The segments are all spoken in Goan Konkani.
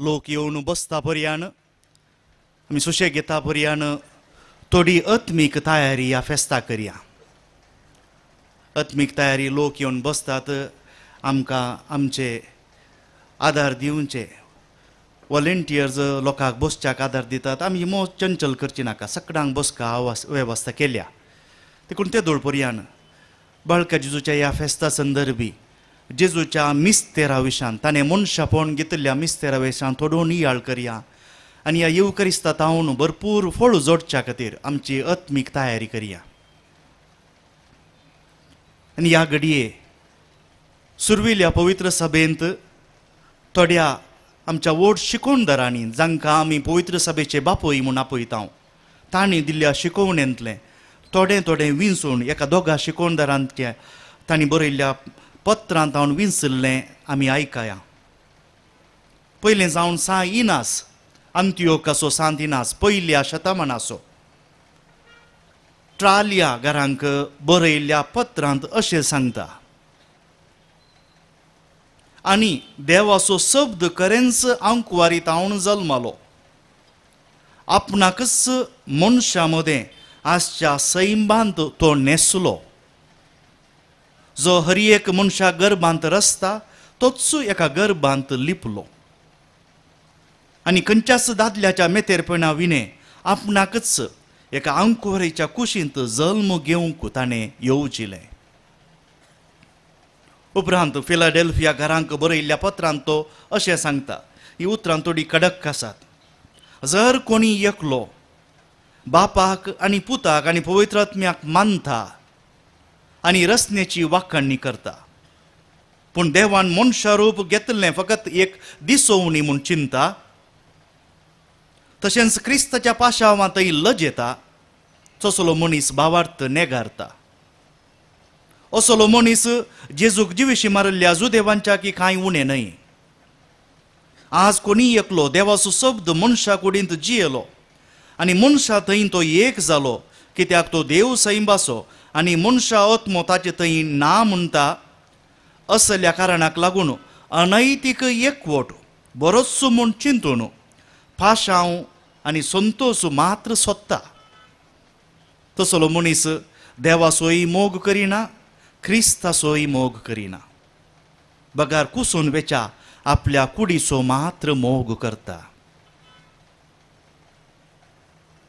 लोक येवन बसता पर्यान आमी सुशेग घेता पर्यान थोडी आत्मीक तयारी ह्या फेस्ता करया. आत्मीक तयारी लोक येवन बसतात आमकां आमचे आदार दिवचे वॉलेंटियर्स लोकांक बसच्याक आदार दितात. आमी मोज चंचल करची नाका, सगळ्यांक बसका वेवस्था केल्या. देखून ते दोळपर्यान बाळका जेजूच्या ह्या फेस्ता संदर्भी जेजूच्या मिस्तेरा विशान ताणें मनशापण घेतिल्ल्या मिस्तेरा विशान थोडो नियाळ करया आनी ह्या येवकरिस्ता तावन भरपूर फळ जोडच्या खातीर आमची आत्मीक तयारी करया. आनी ह्या घडये सुरविल्या पवित्र सभेंत थोड्या आमच्या व्हड शिकोवणदारांनी जांकां आमी पवित्र सभेचे बापूय म्हूण आपयता तांणी दिल्ल्या शिकोवणेंतलें थोडें थोडें विंचून एका दोगा शिकोवणदारांचे तांणी बरयल्ल्या पत्रांत हांव विंचल्लें आमी आयकया. पयलें जावन सा इनास अंत्योकाचो सांत इनास पयल्या शतमानाचो ट्रालिया घरांक बरयल्ल्या पत्रांत अशें सांगता, आनी देवाचो शब्द खरेंच आंकवारीत हांव जल्मालो, आपणाकच मनशां मदें आसच्या सैमांत तो न्हेसलो, जो हर एक मनशा गर्भांत रसता तोच एका गर्भांत लिपलो आनी खंयच्याच दादल्याच्या मेतेरपणा विणे आपणाकच एका आंकवारीच्या कुशींत जल्म घेवंक ताणें येवजिलें. उपरांत फिलाडेल्फिया घरांक बरयल्ल्या पत्रांत तो अशें सांगता, ही उतरां थोडी कडक आसात. जर कोणी एकलो बापाक आनी पुताक आनी पवित्र आत्म्याक मानता आनी रचनेची वाखाणणी करता, पूण देवान मनशारूप घेतलें फकत एक दिसोवणी म्हूण चिंता, तशेंच क्रिस्ताच्या पाशावांतय लजेता, तसलो मनीस भावार्थ नेगारता. असलो मनीस जेजूक जिविशी मारिल्ल्या जुदेवांच्या की कांय उणें न्हय. आज कोणी एकलो देवाचो शब्द मनशा कुडींत जियेलो आनी मनशा थंय तो एक जालो, कित्याक तो देव सैंबाचो आनी मनशा आत्मो ताचे थंय ना म्हणटा. असल्या कारणाक लागून अनैतीक एकवट बरोच म्हूण चिंतून पाशांव आनी संतोश मात्र सोदता. तसलो मनीस देवाचोय मोग करिना, क्रिस्ताचोय मोग करिना, बगार कुसून वेच्या आपल्या कुडीचो मात्र मोग करता.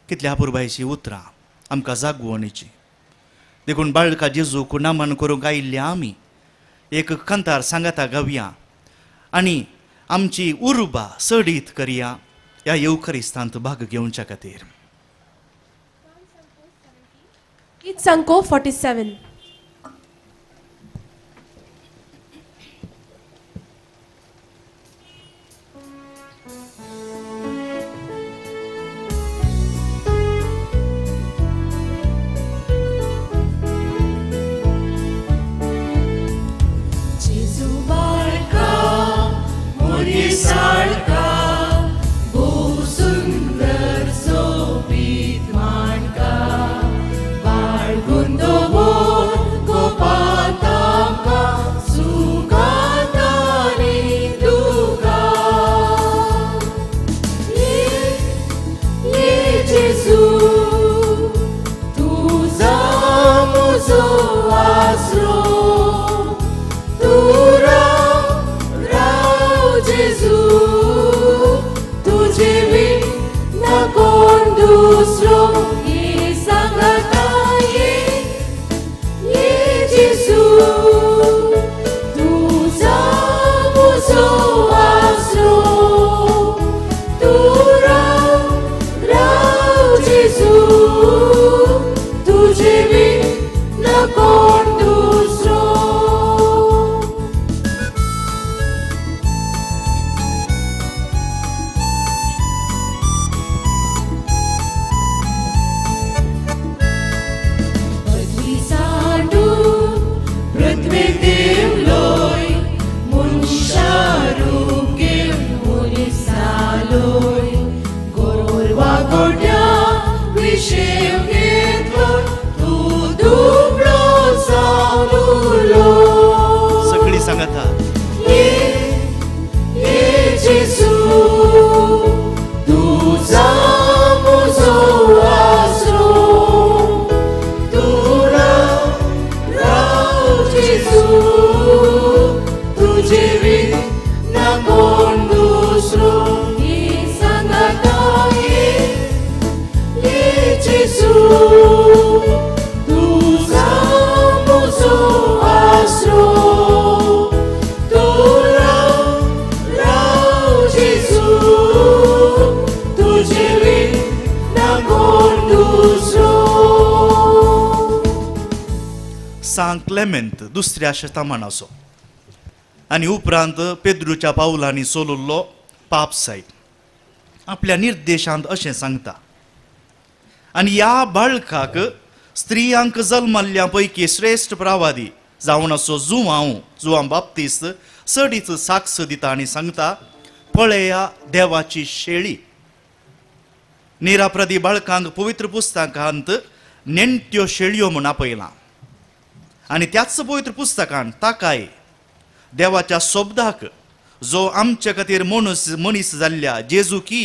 कितल्या अपुरबायेची उतरां आमकां जागवणीची. देखून बाळका जेजूक नमन करूंक आयिल्ल्या आमी एक कंतार सांगाता गावया आनी आमची उर्बा सडीत करया ह्या येवखरिस्तांत भाग घेवच्या खातीर. गीत संको 47. सगळी सांगता ये, ये जेजू। दुसरो सांगाता ये जेजू तुझा म्हजो आसरो तूं राव राव जेजू तुजे वीण ना कोण दुसरो. सांत क्लेमेंत दुसऱ्या शतमानाचो आनी उपरांत पेद्रूच्या पावलांनी सोलुल्लो पाप सायब आपल्या निर्देशांत अशें सांगता, आनी ह्या बाळकाक स्त्रियांक जल्मल्ल्या पैकी श्रेश्ठ प्रावादी जावन असो जुवांव जुवां बाप्तीस्त चडीच साक्ष दिता आनी सांगता, पळया देवाची शेळी. निराप्रदी बाळकांक पवित्र पुस्तकांत नेणट्यो शेळयो म्हूण आपयलां आनी त्याच पवित्र पुस्तकान ताकाय देवाच्या शब्दाक जो आमचे खातीर मनीस जाल्ल्या जेजू की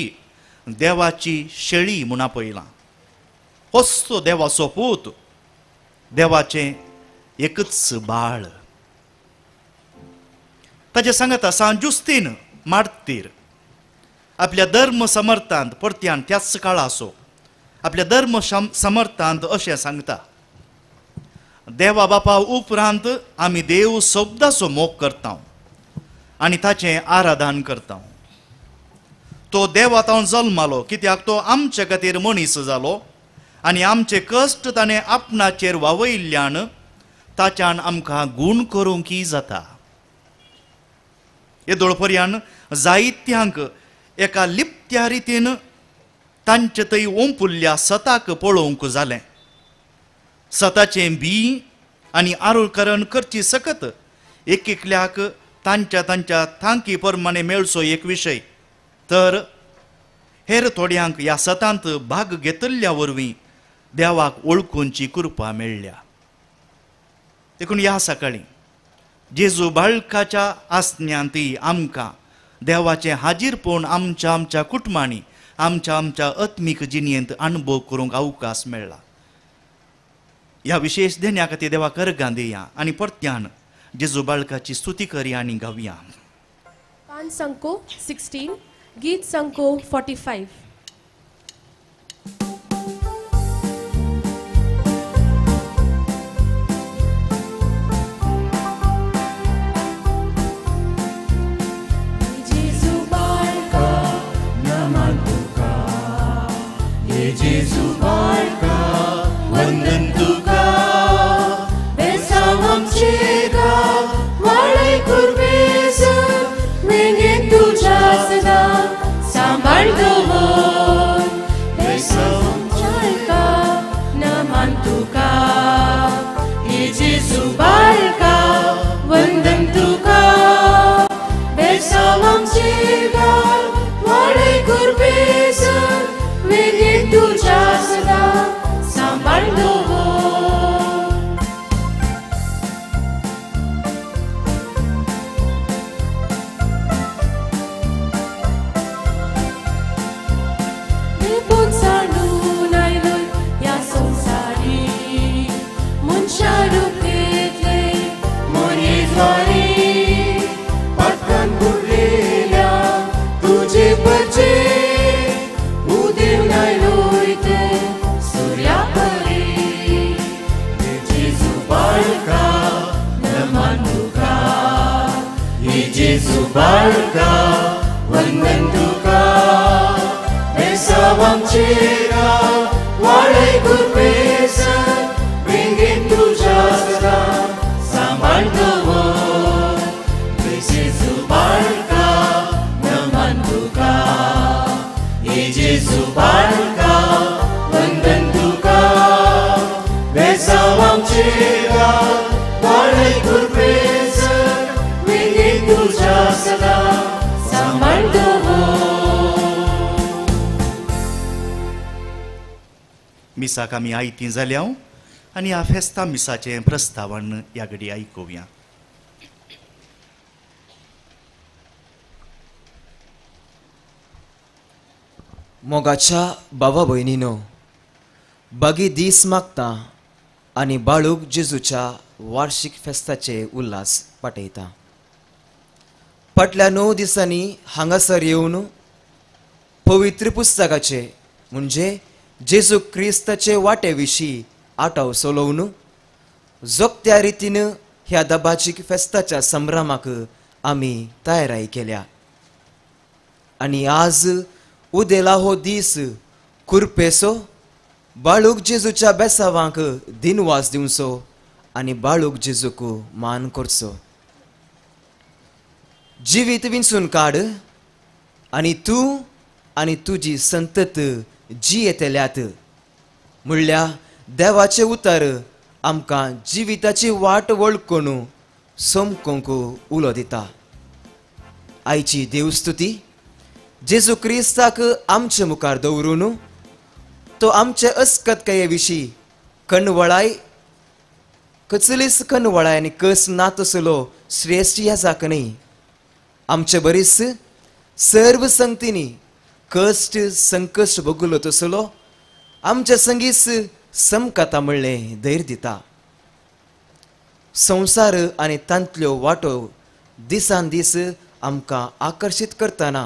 देवाची शेळी म्हूण आपयलां. होच तो देवाचो पूत, देवाचें एकच बाळ. ताजे सांगता सांत जुस्तीन मार्तीर आपल्या धर्म समर्थांत परत्यान त्याच काळाचो आपल्या धर्म समर्थांत अशें सांगता, देवा बापा उपरांत आमी देव शब्दाचो मोग करता आनी ताचें आराधन करता. तो देवा तावन जल्मालो कित्याक तो आमचे खातीर मनीस जालो आनी आमचे कश्ट ताणें आपणाचेर वावयिल्ल्यान ताच्यान आमकां गूण करूंक जाता. येदोळ पर्यान जायत्यांक एका लिप्त्या रितीन तांचे थंय ओंपुल्ल्या सताक पळोवंक जालें. सताचें बी आनी आरुळकरण करची सकत एक एकल्याक तांच्या तांच्या तांकी प्रमाणे मेळचो एक विशय, तर हेर थोड्यांक ह्या सतांत भाग घेतल्ल्या वरवीं देवाक वळखुंची कृपा मेळ्ळ्या. देखून ह्या सकाळीं जेजू बाळकाच्या आसण्यांत आमकां देवाचें हाजीरपण आमच्या आमच्या कुटुंबांनी आमच्या आमच्या आत्मीक जिणेंत अणभव करूंक अवकाश मेळ्ळा. ह्या विशेश देण्या खातीर देवा करगां दिया आनी परत्यान जेजू बाळकाची स्तुती करया आनी गावया. पान संको 16, गीत संको 45. जेजू बाळका वंदन तुका, बेसांव आमचें गा वाळय कुर्बेस वेंगेंत तुज्या सदां सांबाळ दवर. बेसांव आमच्या नमान तुका, हे जेजू बाळका वंदन तुका, बेसांव आमचें गा वाळय कुर्बेस वेंगेंत तुज्या सदां सांबाळ दवर. निपून सांडून आयलोय ह्या संवसारी, मनशा रूप घेतलें मोरये ज्वारी, पाटकान बुडलेल्या तुजे परचे जेजू बाळका वंदन तुका, बेसांव आमचें गा वाळय कुर्बेस वेंगेंत तुज्या सदां सांबाळ दवर. जेजू बाळका नमन तुका, हे जेजू बाळका वंदन तुका, बेसांव आमचें गा वाळय कुर्बेस वेंगेंत तुज्या सदां सांबाळ दवर. मिसाक आमी आयतीं जाल्या आनी ह्या फेस्ता मिसाचें प्रस्तावण ह्या घडी आयकुया. मोगाच्या भावा भयणीनो, बागी दीस मागता आनी बाळूक जेजूच्या वार्षिक फेस्ताचे उल्हास पाठयता. फाटल्या 9 दिसांनी हांगासर येवन पवित्र पुस्तकाचे म्हणजे जेजू क्रिस्ताचे वाटे विशीं आटाव सोलोवन जोगत्या रितीन ह्या दबाजीक फेस्ताच्या संभ्रमाक आमी तयाराय केल्या. आनी आज उदेला हो दीस कुरपेसो बाळूक जेजूच्या बेसावांक दिनवास दिवचो आनी बाळूक जेजूक मान करचो. जिवीत विंचून काड आनी तूं आनी तुजी संतत जी येतल्यात म्हणल्यार देवाचें उतर आमकां जिविताची वाट वळखून समकोंक उलो दिता. आयची देवस्तुती जेजू क्रिस्ताक आमचे मुखार दवरून तो आमचे अस्कतकाये विशीं कणवळाय कचलीस कणवळाय आनी कस ना तसलो श्रेश्ठ याजाक न्ही आमचे बरीच सर्व संगतींनी कश्ट संकश्ट भोगलो तसलो आमचे संगीस समकाता म्हणलें धैर्य दिता. संवसार आनी तांतल्यो वाटो दिसान दीस आमकां आकर्शीत करतना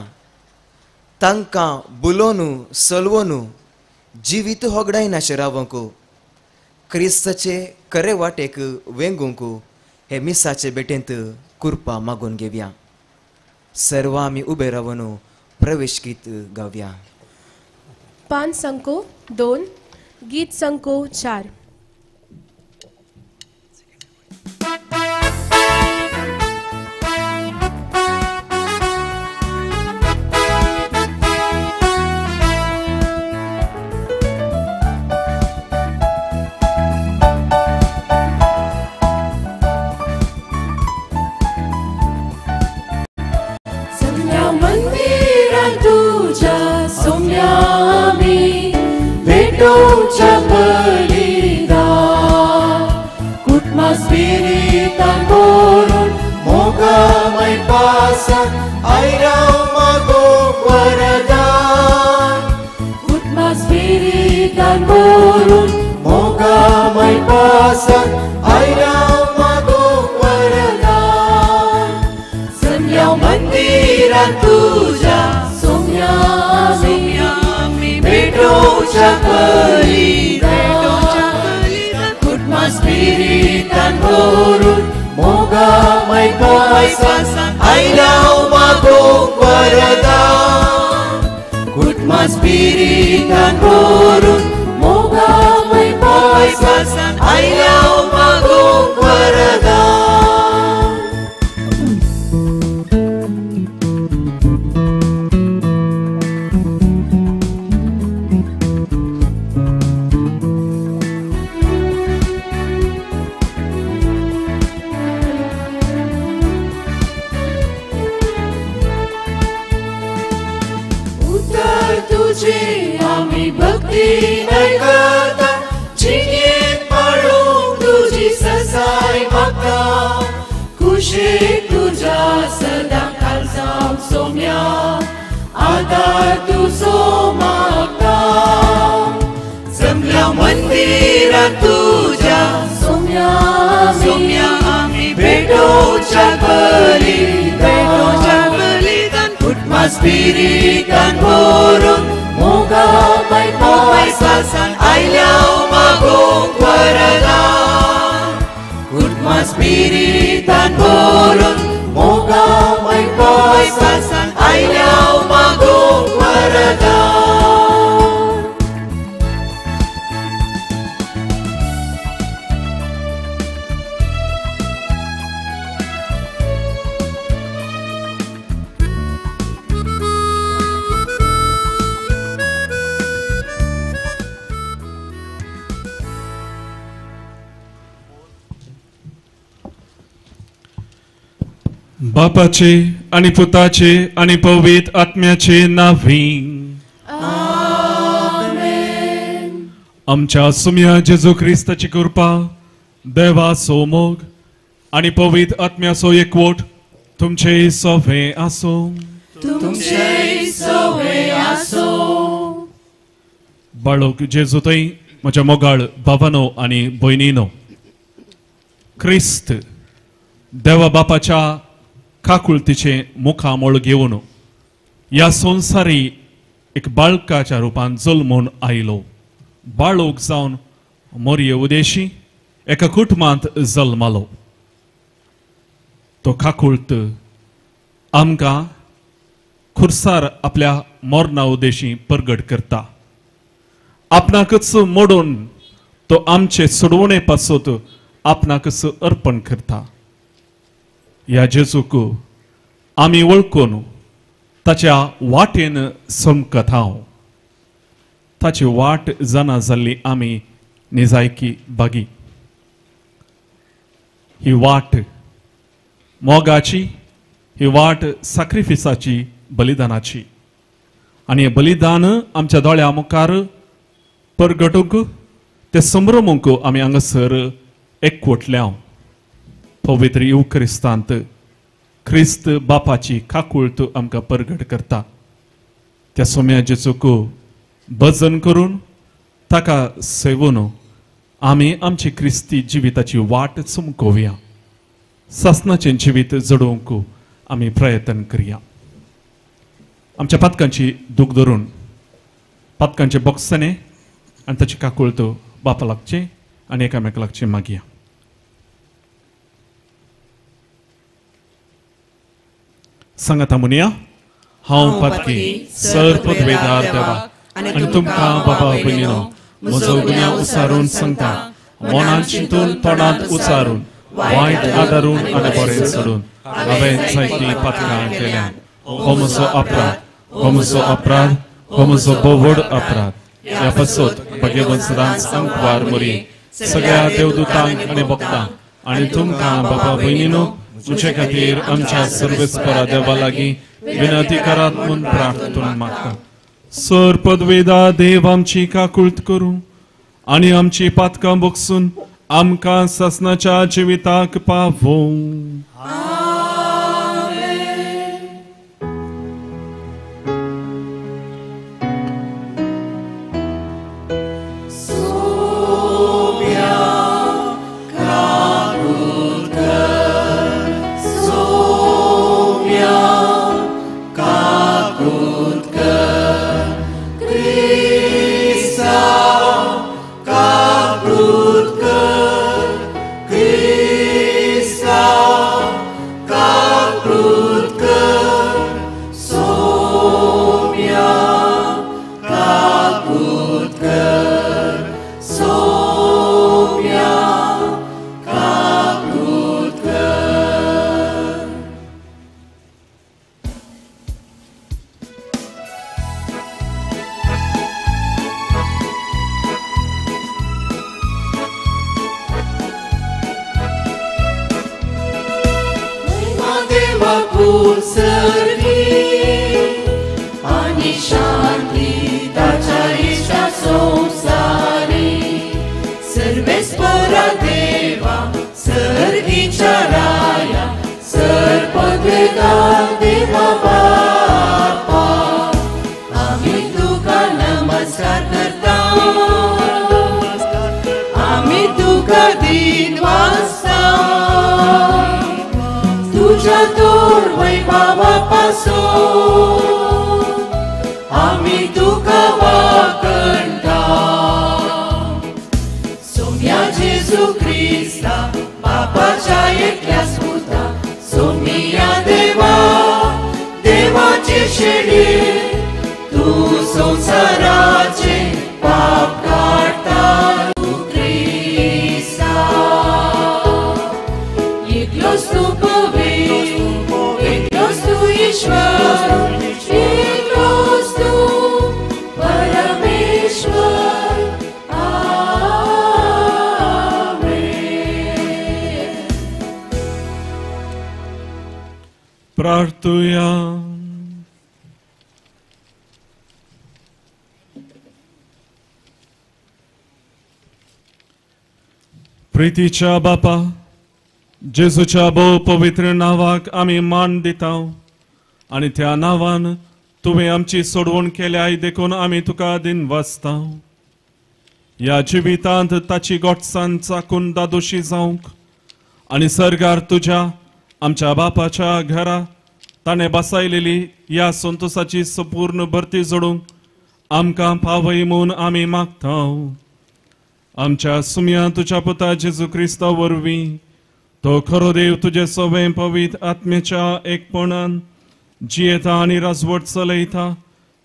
तांकां बुलोवन सलवोन जिवीत होगडायनाशें रावंक क्रिस्ताचे खरे वाटेक वेंगूंक हे मिसाचे भेटेंत कुरपा मागून घेवया. सर्व आमी उबे रावन प्रवेश गीत गावया. 5 संको 2, गीत संको 4. बापाचे आणि पुताचे आणि पवित्र आत्म्याचे नावी आमेन. आमच्या सुम्या जेजू क्रिस्ताची कृपा, देवाचो मोग आणि पवित्र आत्म्याचो एकवट तुमचे सवे आसो. तुमचे सवे आसो. बाळक जेजू थंय म्हज्या मोगाळ भावानो आनी भयणीनो, क्रिस्त देवा बापाच्या काकुळतीचें मुखामळ घेवन ह्या संवसारी एक बाळकाच्या रुपान जल्मून आयलो. बाळूक जावन मोरये उदेशी एका कुटुंबांत जल्मालो. तो काकुळत आमकां खुर्सार आपल्या मरणा उदेशी परगट करता. आपणाकच मोडून तो आमचे सोडवणे पासत आपणाकच अर्पण करता. ह्या जेजूक आमी वळखून ताच्या वाटेन समकत हांव. ताची वाट जाणा जाल्ली आमी निजायकी बागी. ही वाट मोगाची, ही वाट साक्रिफिसाची, बलिदानाची. आनी हें बलिदान आमच्या दोळ्या मुखार परगटूंक ते संभ्रमूंक आमी हांगासर एकवटल्या. पवित्र युक्रिस्तांत क्रिस्त बापाची काकुळत आमकां परगट करता. त्या सोम्याचे चुको भजन करून ताका सेवून आमी आमची क्रिस्ती जिविताची वाट चमकोवया. सासनाचें जिवीत जडोवंक आमी प्रयत्न करया. आमच्या पातकांची दूख धरून पातकांचे बोगसणे आनी ताची काकुळत बापा लागचे आनी एकामेका लागचे मागया. सांगाता म्हणया, हांव पातकी सर पदवेदार देवा आनी तुमकां बाबा भयणीनो म्हजो गुन्यांव उचारून सांगता. मनांत चिंतून तोंडांत उचारून वायट आदारून आनी बरें सोडून हांवें जायतीं पातकां केल्यात. हो म्हजो अपराध, हो म्हजो अपराध, हो म्हजो भोव व्हड अपराध. ह्या पासत भगवंत सदांच अंकवार मोरी सगळ्या देवदूतांक आनी भक्तांक आनी तुमकां बाबा भयणीनो तुजे खातीर आमच्या सर्वेस्परा देवा लागीं विनंती करात म्हूण प्रार्थना मागता. सर पदवेदा देव आमची काकुळत करूं आनी आमची पातकां बगसून आमकां सासनाच्या जिविताक पावोवं. प्रार्थुया. प्रितीच्या बापा, जेजूच्या भोव पवित्र नांवाक आमी मान दिता आनी त्या नांवान तुवें आमची सोडवण केल्याय देखून आमी तुका दिन वाचता. ह्या जिवितांत ताची गोटसान चाकून दादोशी जावंक आनी सर्गार तुज्या आमच्या बापाच्या घरा ताणें बसायलेली ह्या संतोसाची संपूर्ण भरती जोडूंक आमकां पावय म्हूण आमी मागता. आमच्या सुम्या तुज्या पुता जेजू क्रिस्ता वरवीं तो खरो देव तुजे सवें पवित्र आत्म्याच्या एकपणान जियेता आनी राजवट चलयता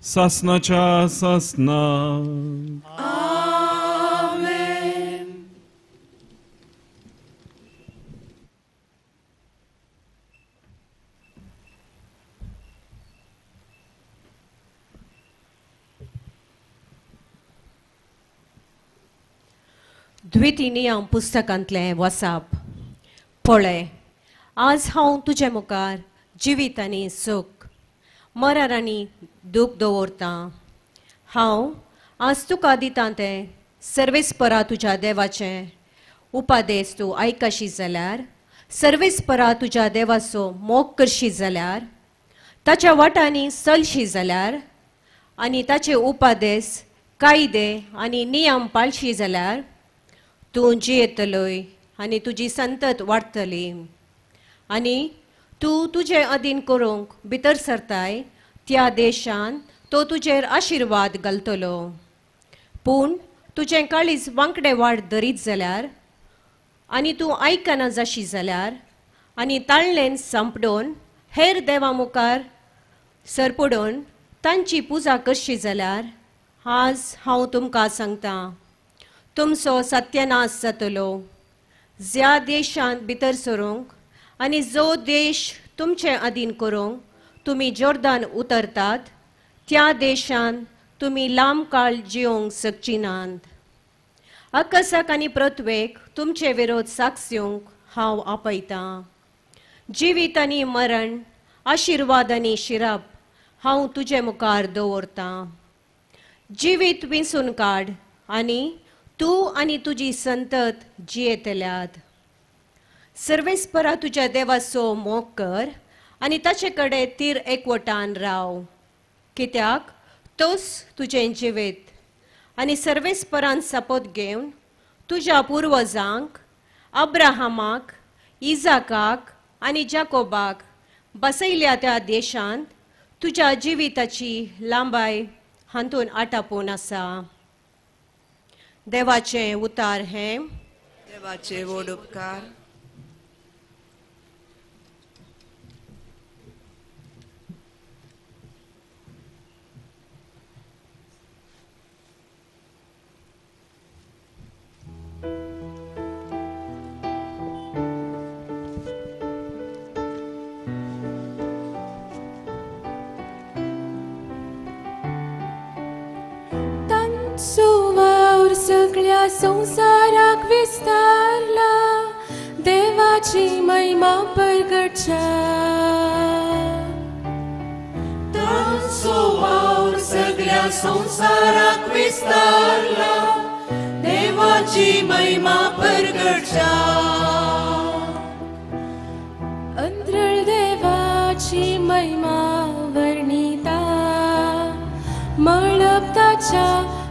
सासनाच्या सासना. द्वितीय नियम पुस्तकांतलें वसाप. पळय, आज हांव तुजे मुखार जिवीत आनी सूख, मरण आनी दूख दवरतां. हांव आज तुका दितां तें सर्वेस्परा तुज्या देवाचें उपादेश तूं आयकशी जाल्यार, सर्वेस्परा तुज्या देवाचो मोग करशी जाल्यार, ताच्या वाटांनी चलशी जाल्यार आनी ताचे उपादेश, कायदे आनी नियम पाळशी जाल्यार तूं जियेतलोय आनी तुजी संतत वाडटली आनी तूं तुजें अधीन करूंक भितर सरताय त्या देशान तो तुजेर आशिर्वाद घालतलो. पूण तुजें काळीज वांकडे वाट धरीत जाल्यार आनी तूं आयकना जाशी जाल्यार आनी ताळ्ळेन सांपडून हेर देवा मुखार सरपडून तांची पुजा करशी जाल्यार आज हांव तुमकां सांगतां, तुमचो सत्यानाश जातलो. ज्या देशांत भितर सरूंक आनी जो देश तुमचे अधीन करूंक तुमी जोर्दान उतरतात त्या देशांत तुमी लांब काळ जिवंक शकची नात. आकाशाक आनी पृथ्वेक तुमचे विरोध साक्ष दिवंक हांव आपयतां. जिवीत आनी मरण, आशिर्वाद आनी शिराप हांव तुजे मुखार दवरतां. जिवीत विंचून काड आनी तूं आनी तुजी संतत जियेतल्यात. सर्वेस्परा तुज्या देवाचो मोग कर आनी ताचे कडेन तीर एकवटान राव, कित्याक तोच तुजें जिवीत. आनी सर्वेस्परान सपोत घेवन तुज्या पुर्वजांक, अब्राहमाक, इजाकाक आनी जाकोबाक बसयल्या त्या देशांत तुज्या जिविताची लांबाय हातून आटापून आसा. देवाचें उतार हें. देवाचे व्हड उपकार. तांचो सगळ्या संवसाराक विस्तारला, देवाची महिमा परगटच्या. तांचो वावर सगळ्या संवसाराक विस्तारला, देवाची महिमा परगटच्या. अंतरळ देवाची महिमा वर्णिता, मळब ताच्या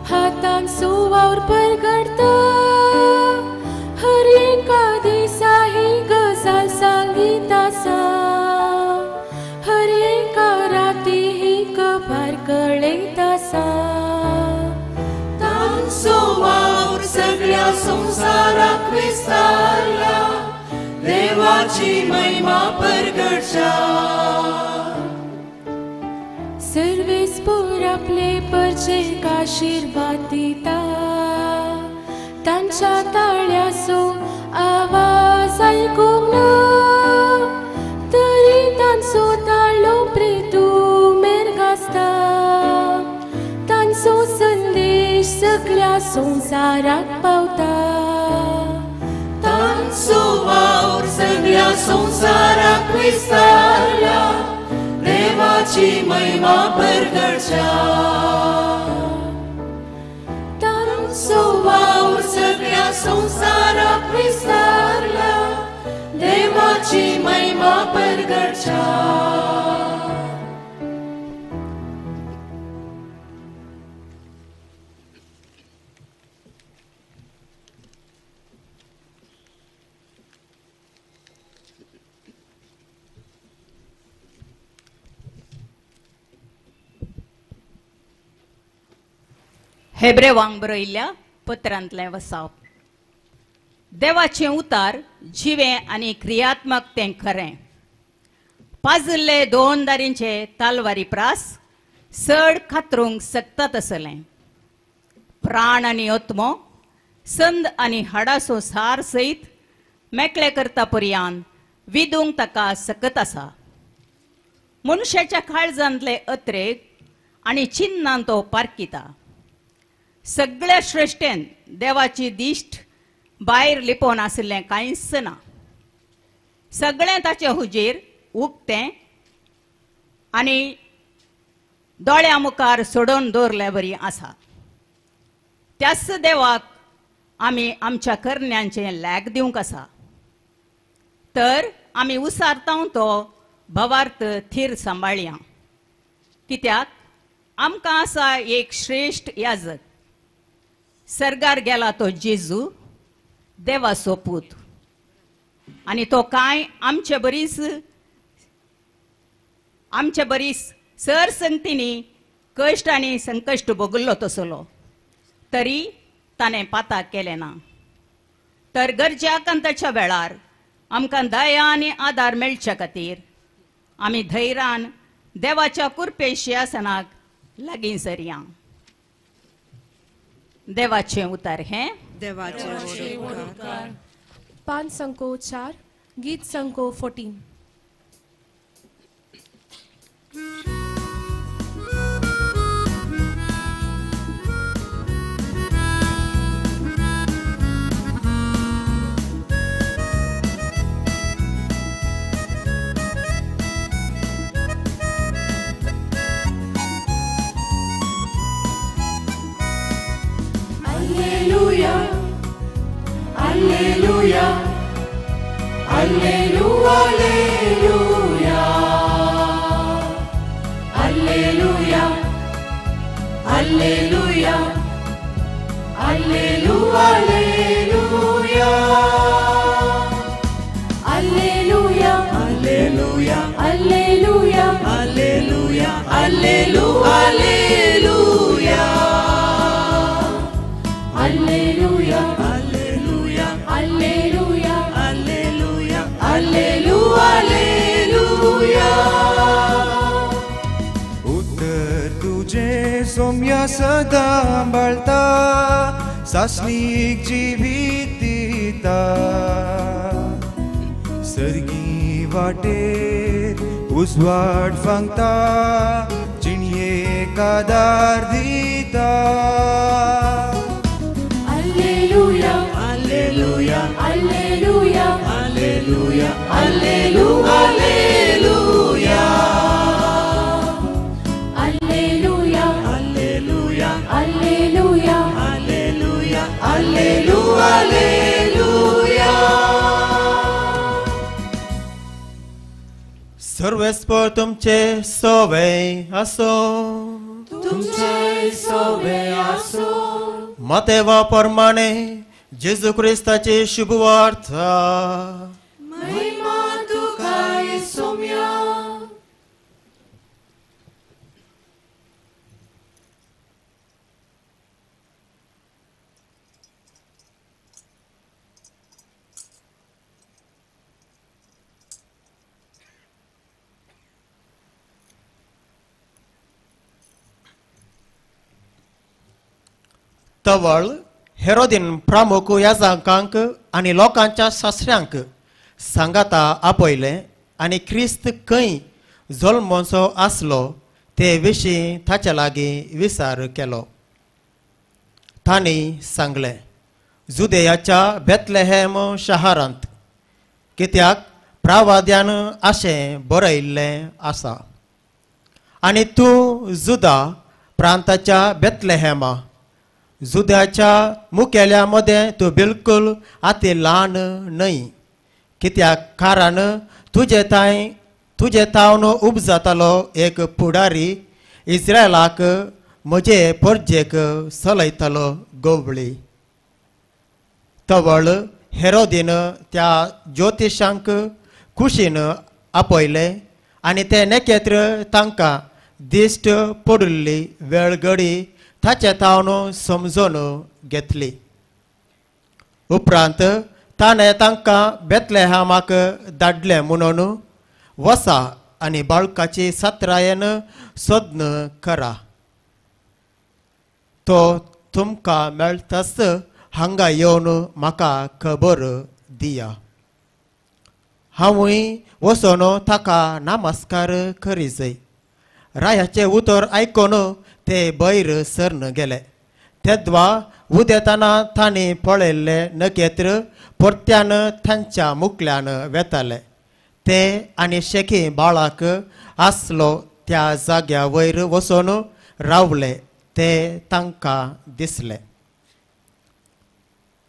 हातान सुवावर परगटता. हर एका दिसा ही गजाल सांगीत आसा, हर एका राती ही खबर कळयत आसा. तांचो वावर सगळ्या संवसाराक विस्तारला, देवाची महिमा परगटच्या. सर्वेस्पर आपले परचेक आशिर्वाद दिता, तांच्या ताळ्याचो आवाज आयकूंक ना, तरी तांचो ताळो प्रेतू मेर गाजता. तांचो संदेश सगळ्या संवसाराक पावता. तांचो वावर सगळ्या संवसाराक विस्तारला, देवाची महिमा परगटच्या. तांचो वावर सगळ्या संवसाराक विस्तारला, देवाची महिमा परगटच्या. हेब्रेवांक बरयल्ल्या पत्रांतलें वसाप. देवाचें उतार जिवें आनी क्रियात्मक तें खरें. पाजुल्ले दोन दारींचे तालवारी प्रास चड खातरूंक शकता तसलें. प्राण आनी आत्मो संद आनी हाडासो सार सयत मेकळे करता पर्यान विदूंक ताका सकत आसा. मनशाच्या काळजांतले अत्रेक आनी चिन्नान तो पारकिता. सगळ्या श्रेश्ठेन देवाची दिश्ट भायर लिपोवन आशिल्लें कांयच ना. सगळें ताचे हुजीर उक्तें आनी दोळ्या मुखार सोडोवन दवरले बरी आसा. त्याच देवाक आमी आमच्या करण्यांचें लॅग दिवंक आसा. तर आमी उसारता तो भवार्थ थीर सांबाळया. कित्याक आमकां आसा एक श्रेश्ठ याजक, सर्गार गेला तो जेजू देवाचो पूत, आनी तो कांय आमचे बरीच सर संगतींनी कश्ट आनी संकश्ट भोगल्लो तसलो, तरी ताणें पाताक केलें ना. तर गरजे आकांताच्या वेळार आमकां दया आनी आदार मेळच्या खातीर आमी धैर्यान देवाच्या कुरपे शिंवासनाक लागीं सरया. देवाचें उतार हें देवाचें उपकार. 5 संको 4, गीत संको 14. Alleluia, Alleluia, Alleluia, Alleluia, Alleluia, Alleluia, Alleluia, Alleluia, Alleluia, Alleluia, Alleluia, Alleluia, Alleluia, Alleluia, Alleluia, Alleluia, Alleluia, Alleluia. उत्तर तुझे सोम्या सदा बाळता, सासणीक जिवीत दिता, सर्गी वाटेर उजवाड फांगता, जिणयेक आदार दिता. Alleluia, Alleluia, Alleluia, Alleluia, Alleluia, Alleluia, Alleluia, Alleluia, Alleluia, Alleluia, Alleluia. सर्वेस्पर तुमचे सोवे आसो, तुमचे सोवे आसो. मातेवा प्रमाणे जेजू क्रिस्ताची शुभवार्ता. महिमा तुका सोम्या. तवळ हेरोदीन प्रमुख याजकांक आनी लोकांच्या सासऱ्यांक सांगाता आपयलें आनी क्रिस्त खंय जल्मोचो आसलो ते विशीं ताचे लागीं विचार केलो. तांणी सांगलें, जुदेयाच्या बेथलेहेम शहरांत, कित्याक प्रावाद्यान अशें बरयिल्लें आसा, आनी तूं जुदा प्रांताच्या बेथलेहेमा, जुद्याच्या मुखेल्या मदें तूं बिलकुल आती ल्हान न्हय, कित्याक कारण तुजे तावन उब जातालो एक फुडारी इस्रायलाक म्हजे परजेक चलयतालो गोवळी. तवळ हेरोदीन त्या ज्योतिशांक कुशीन आपयले आनी ते नखेत्र तांकां दिश्ट पडिल्ली वेळगडी ताचे थावन समजून घेतली. उपरांत ताणें तांकां बेतलेहामाक धाडलें म्हणून वसा आनी बाळकाची सत्रायेन सोदन करा, तो तुमकां मेळटाच हांगा येवन म्हाका खबर दिया. हांवूय वचून ताका नमस्कार करी जाय. रायाचें उतर आयकून ते बैर सरन गेले. तेद्वा उदेतना तांणी पळयल्लें नखेत्र परत्यान तांच्या मुखल्यान वेताले. ते आनी शेकी बाळाक आसलो त्या जाग्या वयर वचून रावले ते तांकां दिसले.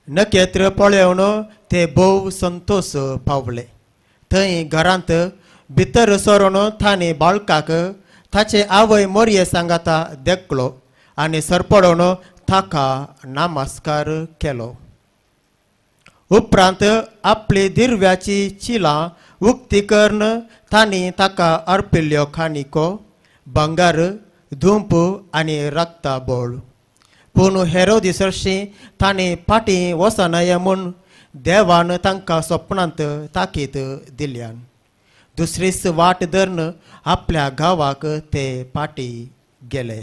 नखेत्र पळोवन ते भोव संतोश पावले. थंय घरांत भितर सरून तांणी बाळकाक ताचे आवय मोरये सांगाता देखलो आनी सरपडोवन ताका नमस्कार केलो. उपरांत आपली दिरव्याची चिलां उक्ती करून तांणी ताका अर्पिल्ल्यो खाणिको, भांगर, धुंप आनी रक्ताबोळ. पूण हेरोदी सरशी तांणी फाटीं वचनये म्हूण देवान तांकां सपनांत ताकीद दिल्यान दुसरीच वाट धरून आपल्या गांवाक ते फाटीं गेले.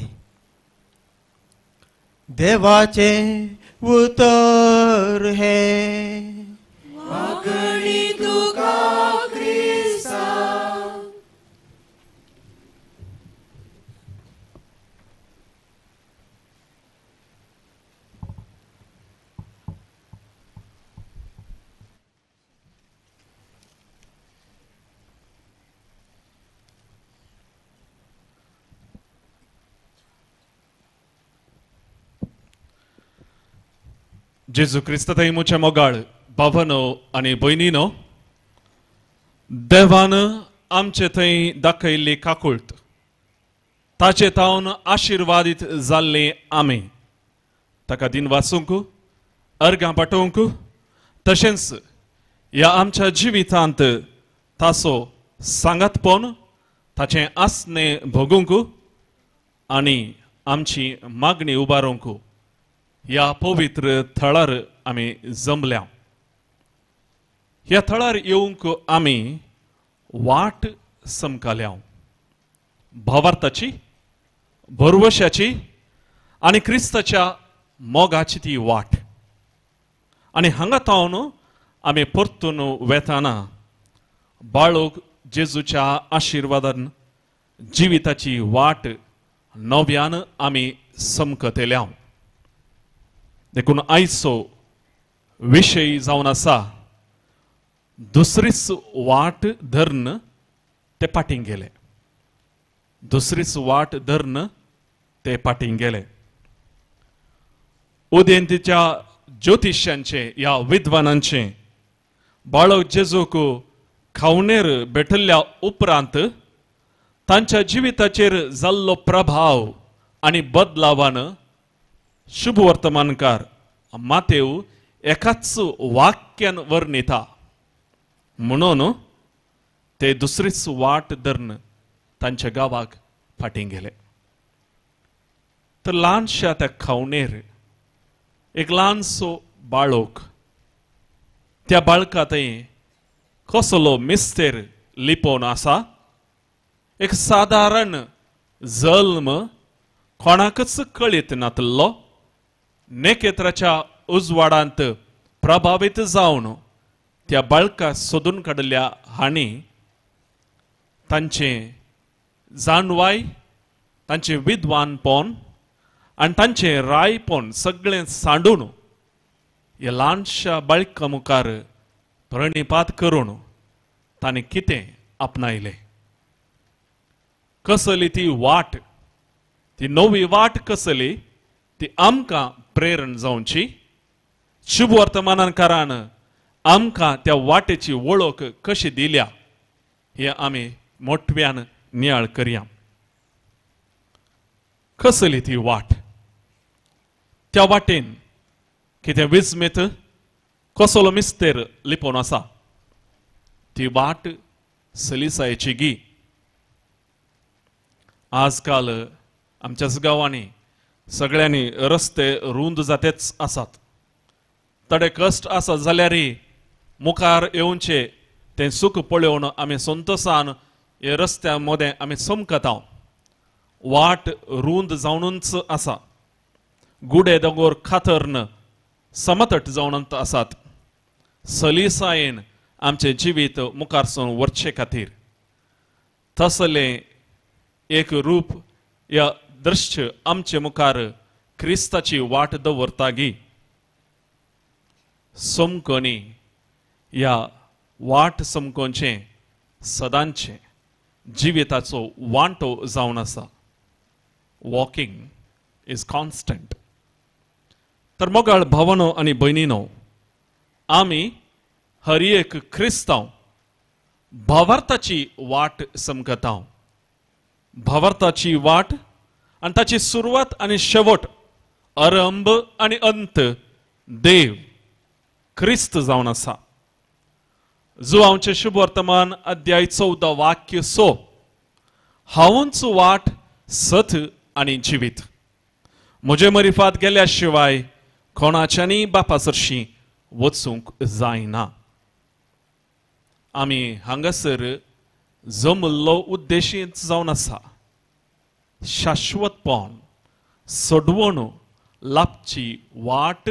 देवाचें उतर हें. वाकणी तुका क्रिस्ता. जेजू क्रिस्त थंय मोगाळ भावनो आनी भयणीनो, देवान आमचे थंय दाखयल्ली काकुळट ताचे तावन आशिर्वादीत जाल्ले आमी ताका दिन वाचूंक, अर्गां पाठोवंक, तशेंच ह्या आमच्या जिवितांत ताचो सांगातपण ताचें आसणें भोगूंक आनी आमची मागणी उबारूंक ह्या पवित्र थळार आमी जमल्या. ह्या थळार येवंक आमी वाट समकाल्या भावार्थाची, भरवशाची आनी क्रिस्ताच्या मोगाची ती वाट. आनी हांगा तावन आमी परतून वेताना बाळोक जेजूच्या आशिर्वादान जिविताची वाट नव्यान आमी समकतल्या. देखून आयचो विशय जावन आसा दुसरीच वाट धरून ते फाटीं गेले. दुसरीच वाट धरून ते फाटीं गेले. उदेंतीच्या ज्योतिश्यांचे ह्या विद्वानांचे बाळक जेजूक खावणेर भेटल्ल्या उपरांत तांच्या जिविताचेर जाल्लो प्रभाव आनी बदलावान शुभ वर्तमानकार मातेव एकाच वाक्यान वर्णिता. म्हणून ते दुसरीच वाट धरून तांच्या गांवाक फाटीं गेले. तर ल्हानश्या त्या खावणेर एक ल्हानसो बाळोक, त्या बाळका थंय कसलो मिस्तेर लिपोवन आसा. एक सादारण जल्म कोणाकच कळीत नातलो, नेकेत्राच्या उजवाडांत प्रभावीत जावन त्या बाळका सोदून काडल्या हांणी तांचें जाणवाय, तांचें विद्वानपण आनी तांचें रायपण सगळें सांडून ह्या ल्हानश्या बाळका मुखार प्रणिपात करून ताणें कितें आपणायलें, कसली ती वाट, ती नवी वाट कसली ती आमकां प्रेरण जावची. शुभ वर्तमानकारान आमकां त्या वाटेची वळख कशी दिल्या हे आमी मोठव्यान नियाळ करया. कसली ती वाट, त्या वाटेन कितें विस्मीत कसलो मिस्तेर लिपोवन आसा, ती वाट सलिसायची गी. आजकाल आमच्याच गांवांनी सगळ्यांनी रस्ते रूंद जातेच आसात. थोडे कश्ट आसत जाल्यार मुखार येवचे तें सूख पळोवन आमी संतोसान हे रस्त्या मदें आमी चमकता. वाट रूंद जावनूच आसा. गुडे दोंगर खातर्न समतट जावन आसात. सलिसायेन आमचें जिवीत मुखार सून व्हरचे खातीर तसलें एक रूप या दृश्य आमचे मुखार क्रिस्ताची वाट दवरता गी. समकोनी ह्या वाट समकोनचें सदांचें जिविताचो वांटो जावन आसा. Walking is constant. तर मोगाळ भावनो आनी भयणीनो, आमी हर एक क्रिस्तांव भावार्थाची वाट समकता. भावार्थाची वाट आनी ताची सुरवात आनी शेवट, आरंभ आनी अंत देव क्रिस्त जावन आसा. जुवांचें शुभवर्तमान अध्याय 14 वाक्य 6, हांवूच वाट सत आनी जिवीत, म्हजे मरिफात गेल्या शिवाय कोणाच्यानी बापा सरशीं वचूंक जायना. आमी हांगासर जमल्लो उद्देशीत जावन आसा शाश्वतपण सोडवण लाभची वाट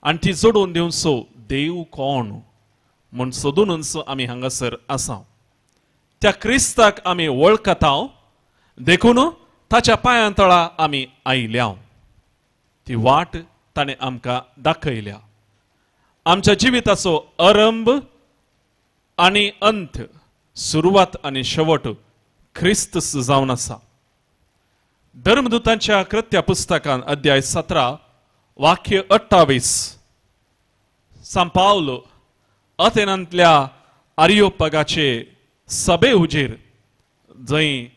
आनी ती जोडून दिवचो देव कोण म्हूण सोदूनच आमी हांगासर आसा. त्या क्रिस्ताक आमी वळखता देखून ताच्या पांयां तळा आमी आयल्या. ती वाट ताणें आमकां दाखयल्या. आमच्या जिविताचो आरंभ आनी अंत, सुरवात आनी शेवट क्रिस्त जावन आसा. धर्मदूतांच्या कृत्या पुस्तकान अध्याय 17 वाक्य 28 सांव पावल अथेनांतल्या आरियोपगाचे सभे हुजीर जंय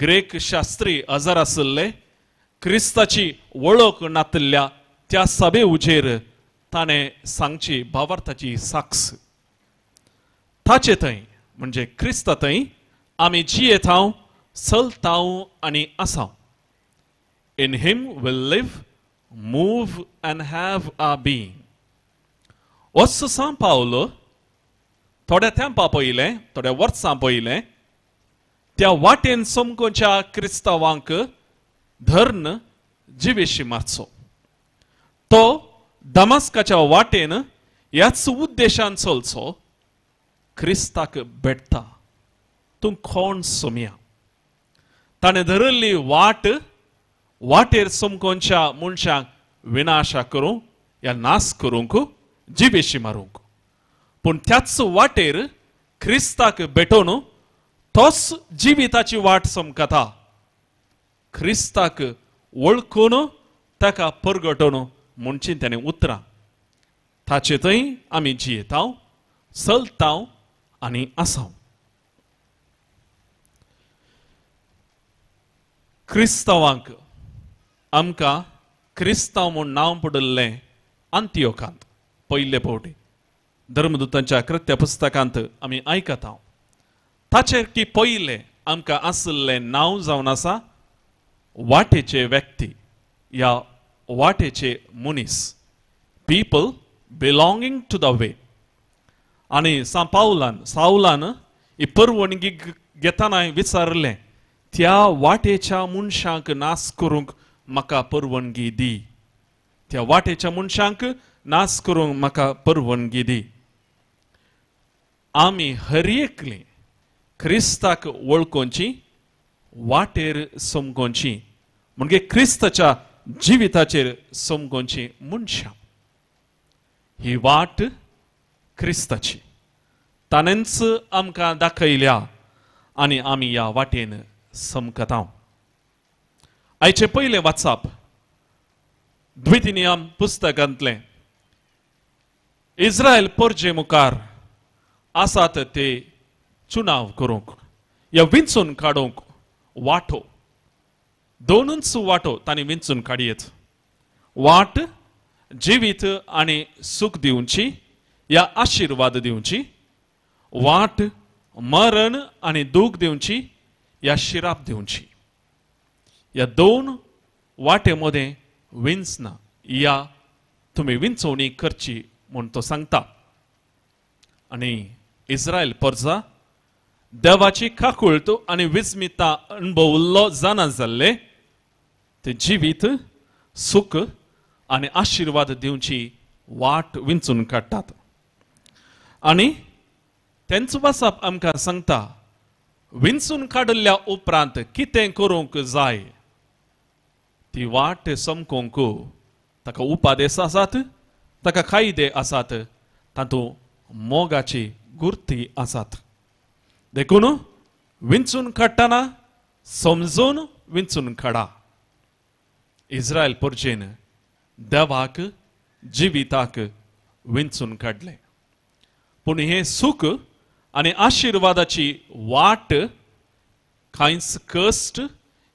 ग्रीक शास्त्री हजर आशिल्ले, क्रिस्ताची वळख नातिल्ल्या त्या सभे हुजीर ताणें सांगची भावार्थाची साक्ष. ताचे थंय म्हणजे क्रिस्ता थंय आमी जियेतांव, चलतांव आनी आसांव. In him will live, move and have our being. वच सांव पावल थोड्या तेंपा पयलें, थोड्या वर्सां पयलें त्या वाटेन समकोच्या क्रिस्तांवांक धर्न जिवेशी मारचो. तो दमास्काच्या वाटेन ह्याच उद्देशान चलचो, क्रिस्ताक भेटता तूं कोण सोमया. ताणें धरिल्ली वाट वाटेर समकोनच्या मनशांक विनाशा करूंक या नाश करूंक जिवेशी मारूंक, पूण त्याच वाटेर क्रिस्ताक भेटोवन तोच जिविताची वाट समकता. क्रिस्ताक वळखून ताका परगटोवन म्हणची ताणें उतरां. ताचे थंय आमी जियेतांव, चलतांव आनी आसांव. क्रिस्तांवांक आमकां क्रिस्तांव म्हूण नांव पडिल्लें आंतियोकांत पयले फावटी धर्मदूतांच्या कृत्या पुस्तकांत आमी आयकता. ताचेर की पयलें आमकां आशिल्लें नांव जावन आसा वाटेचे व्यक्ती या वाटेचे मनीस, people belonging to the way. आनी सांव पावलान सावलान ही परवणगी घेतना विचारलें, त्या वाटेच्या मनशांक नाश करूंक म्हाका परवणगी दी, त्या वाटेच्या मनशांक नाश करूंक म्हाका परवणगी दी. आमी हर एकली क्रिस्ताक वळखोवची, वाटेर समकोवची, म्हणजे क्रिस्ताच्या जिविताचेर समकोवची मनशां. ही वाट क्रिस्ताची ताणेंच आमकां दाखयल्या आनी आमी ह्या वाटेन समकता. आयचें पयलें वाचप द्वितीनियम पुस्तकांतलें. इस्रायल परजे मुखार आसात ते चुनाव करूंक या विंचून काडूंक वाटो, दोनूच वाटो तांणी विंचून काडयेत. वाट जिवीत आनी सूख दिवची या आशिर्वाद दिवची, वाट मरण आनी दूख दिवची या शिराप दिवची. ह्या दोन वाटे मदें विंचना या तुमी विंचवणी करची म्हूण तो सांगता. आनी इस्रायल परजा देवाची काकुळट आनी विस्मिता अणभवल्लो जाणा जाल्ले ते जिवीत सुख आनी आशिर्वाद दिवची वाट विंचून काडटात. आनी तेंच वाचप आमकां सांगता विंचून काडिल्ल्या उपरांत कितें करूंक जाय ती वाट समकोंक ताका उपादेश आसात, ताका कायदे आसात, तातूंत मोगाची गुर्ती आसात. देखून विंचून काडटना समजून विंचून काडा. इस्रायल परजेन देवाक जिविताक विंचून काडलें, पूण हें सूख आनी आशिर्वादाची वाट कांयच कश्ट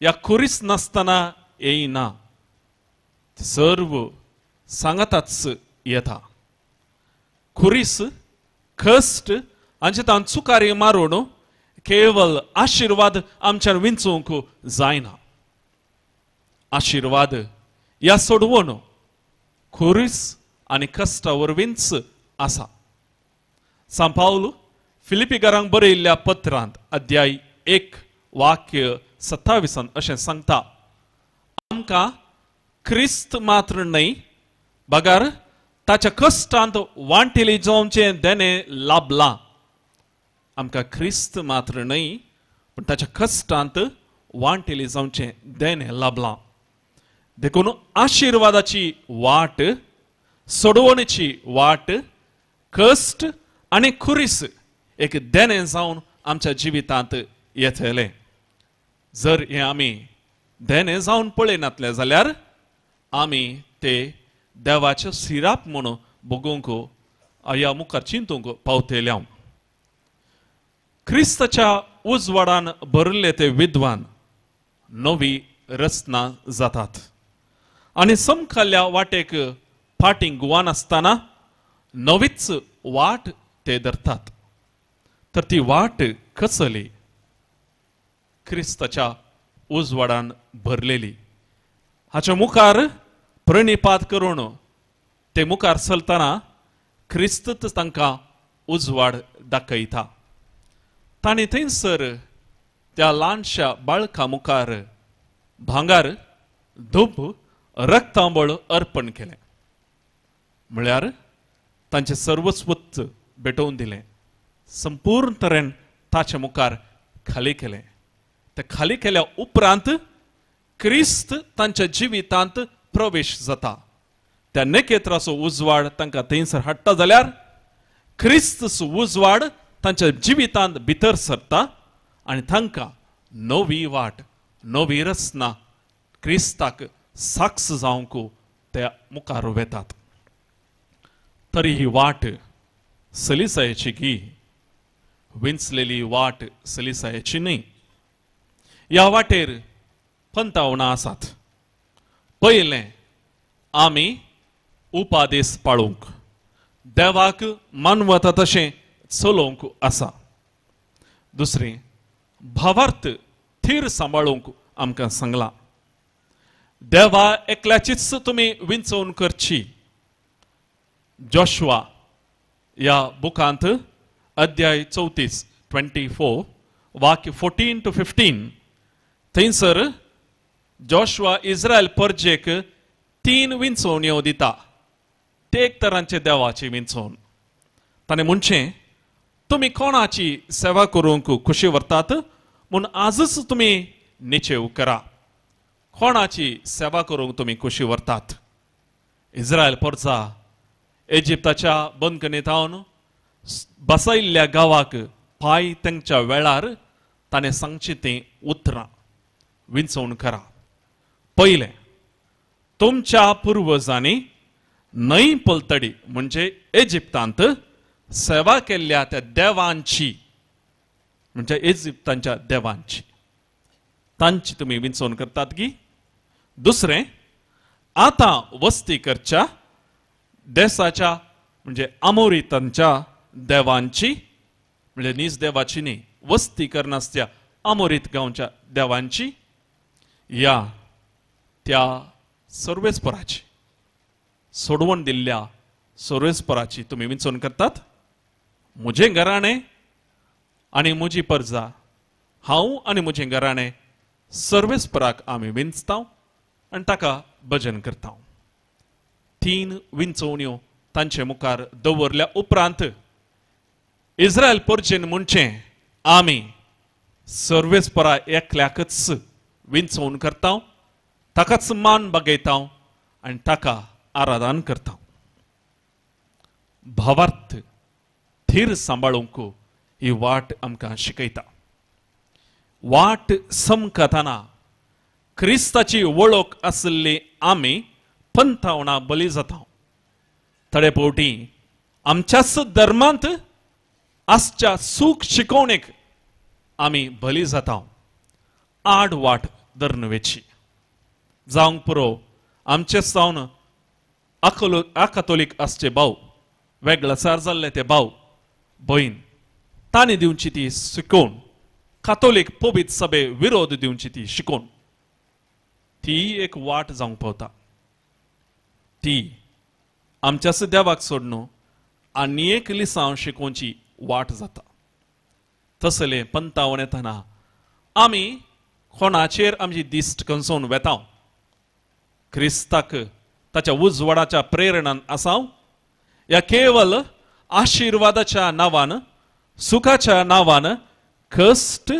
या खुरीस नासतना येयना, सर्व सांगाताच येता. खुरीस कश्ट हांचे तांकां चुकारी मारून केवल आशिर्वाद आमच्यान विंचूंक जायना. आशिर्वाद ह्या सोडवून खुरीस आनी कश्टा वरवींच आसा. सांत पावल फिलिपीकारांक बरयिल्ल्या पत्रांत अध्याय 1 वाक्य 27 अशें सांगता, आमकां क्रिस्त मात्र न्हय बगर ताच्या कश्टांत वांटेली जावचें देणें लाभलां. आमकां क्रिस्त मात्र न्हय पूण ताच्या कश्टांत वांटेली जावचें देणें लाभलां. देखून आशिर्वादाची वाट, सोडवणेची वाट, कश्ट आनी खुरीस एक देणें जावन आमच्या जिवितांत येतलें. जर हें आमी देणें जावन पळयनातलें जाल्यार आमी ते देवाचे सिराप म्हणून भोगूंक ह्या मुखार चिंतूंक पावतले. क्रिस्ताच्या उजवाडान भरिल्ले ते विद्वान नवी रचना जातात आनी समखाल्ल्या वाटेक फाटीं गुवानासतना नवीच वाट ते धरतात. तर ती वाट कसली? क्रिस्ताच्या उजवाडान भरलेली. हाच्या मुखार प्रणिपात करून ते मुखार चलतना क्रिस्तच तांकां उजवाड दाखयता. तांणी थंयसर त्या ल्हानशा बाळका मुखार भांगर, धूप, रक्तांबळ अर्पण केलें, म्हळ्यार तांचें सर्वस्वत्व भेटोवन दिलें, संपूर्ण तरेन ताचे मुखार खाली केलें. ते खाली केल्या उपरांत क्रिस्त तांच्या जिवितांत प्रवेश जाता. त्या नखेत्राचो उजवाड तांकां थंयसर हाडटा जाल्यार क्रिस्तचो उजवाड तांच्या जिवितांत भितर सरता आनी तांकां नवी वाट, नवी रचना, क्रिस्ताक साक्ष जावंक ते मुखार वेतात. तरी ही वाट सलिसायेची की विंचलेली वाट सलिसायेची न्हय. ह्या वाटेर पंतावणां आसात. पयलें, आमी उपादेश पाळूंक, देवाक मानवता तशें चलोवंक आसा. दुसरें, भावार्थ थीर सांबाळूंक आमकां सांगलां. देवा एकल्याचीच तुमी विंचवण करची. जोशुआ ह्या बुकांत अध्याय 34 24 वाक्य 14 to 15 थंयसर जोशुआ इस्रायल परजेक 3 विंचवण्यो दिता. ते एक तरांचे देवाची विंचवण. ताणें म्हणचें, तुमी कोणाची सेवा करूंक खुशी व्हरतात म्हूण आजच तुमी निश्चेव करा. कोणाची सेवा करूंक तुमी खुशी व्हरतात? इस्रायल परजा इजिप्ताच्या बंदखणींत बसयल्ल्या गांवाक पांय तेंच्या वेळार ताणें सांगची तीं उतरां विंचवण करा. पयलें, तुमच्या पुर्वजांनी न्हंय पलतडी म्हणजे इजिप्तांत सेवा केल्ल्या त्या देवांची, म्हणजे इजिप्तांच्या देवांची, तांची तुमी विंचवण करतात की. दुसरें, आतां वस्ती करच्या देसाच्या म्हणजे आमोरितांच्या देवांची, म्हणजे नीज देवाची न्ही, वस्ती करनासत्या आमोरीत गांवच्या देवांची. या त्या सर्वेस्पराची, सोडवण दिल्ल्या सर्वेस्पराची तुमी विंचवण करतात. म्हजें घराणें आनी म्हजी परजा, हांव आनी म्हजें घराणें सर्वेस्पराक आमी विंचता आनी ताका भजन करता. 3 विंचवण्यो तांचे मुखार दवरल्या उपरांत इस्रायल परजेन म्हणचें आमी सर्वेस्परा एकल्याकच विंचवण करता, ताकाच मान बागयता आनी ताका आराधन करता. भावार्थ थीर सांबाळूंक ही वाट आमकां शिकयता. वाट समकतना क्रिस्ताची वळख आशिल्ली आमी पंथावणा बली जाता. थोडे फावटी आमच्याच धर्मांत आसच्या सूख शिकोवणेक आमी बली जाता. आड वाट धरून वेची जावंक पुरो आमचे सावन आकातोलीक आसचे भाव, वेगळचार जाल्ले ते भाव भयण, तांणी दिवची ती शिकोवन, कातोलीक पवित्र सभे विरोध दिवची ती शिकोवन, ती एक वाट जावंक पावता. ती आमच्याच देवाक सोडून आनी एक लिसांव शिकोवची वाट जाता. तसले पंतावन येतना आमी कोणाचेर आमची दिश्ट कंसोवन वेता? क्रिस्ताक ताच्या उजवाडाच्या प्रेरणान आसाव या केवल आशिर्वादाच्या नांवान, सुखाच्या नांवान कश्ट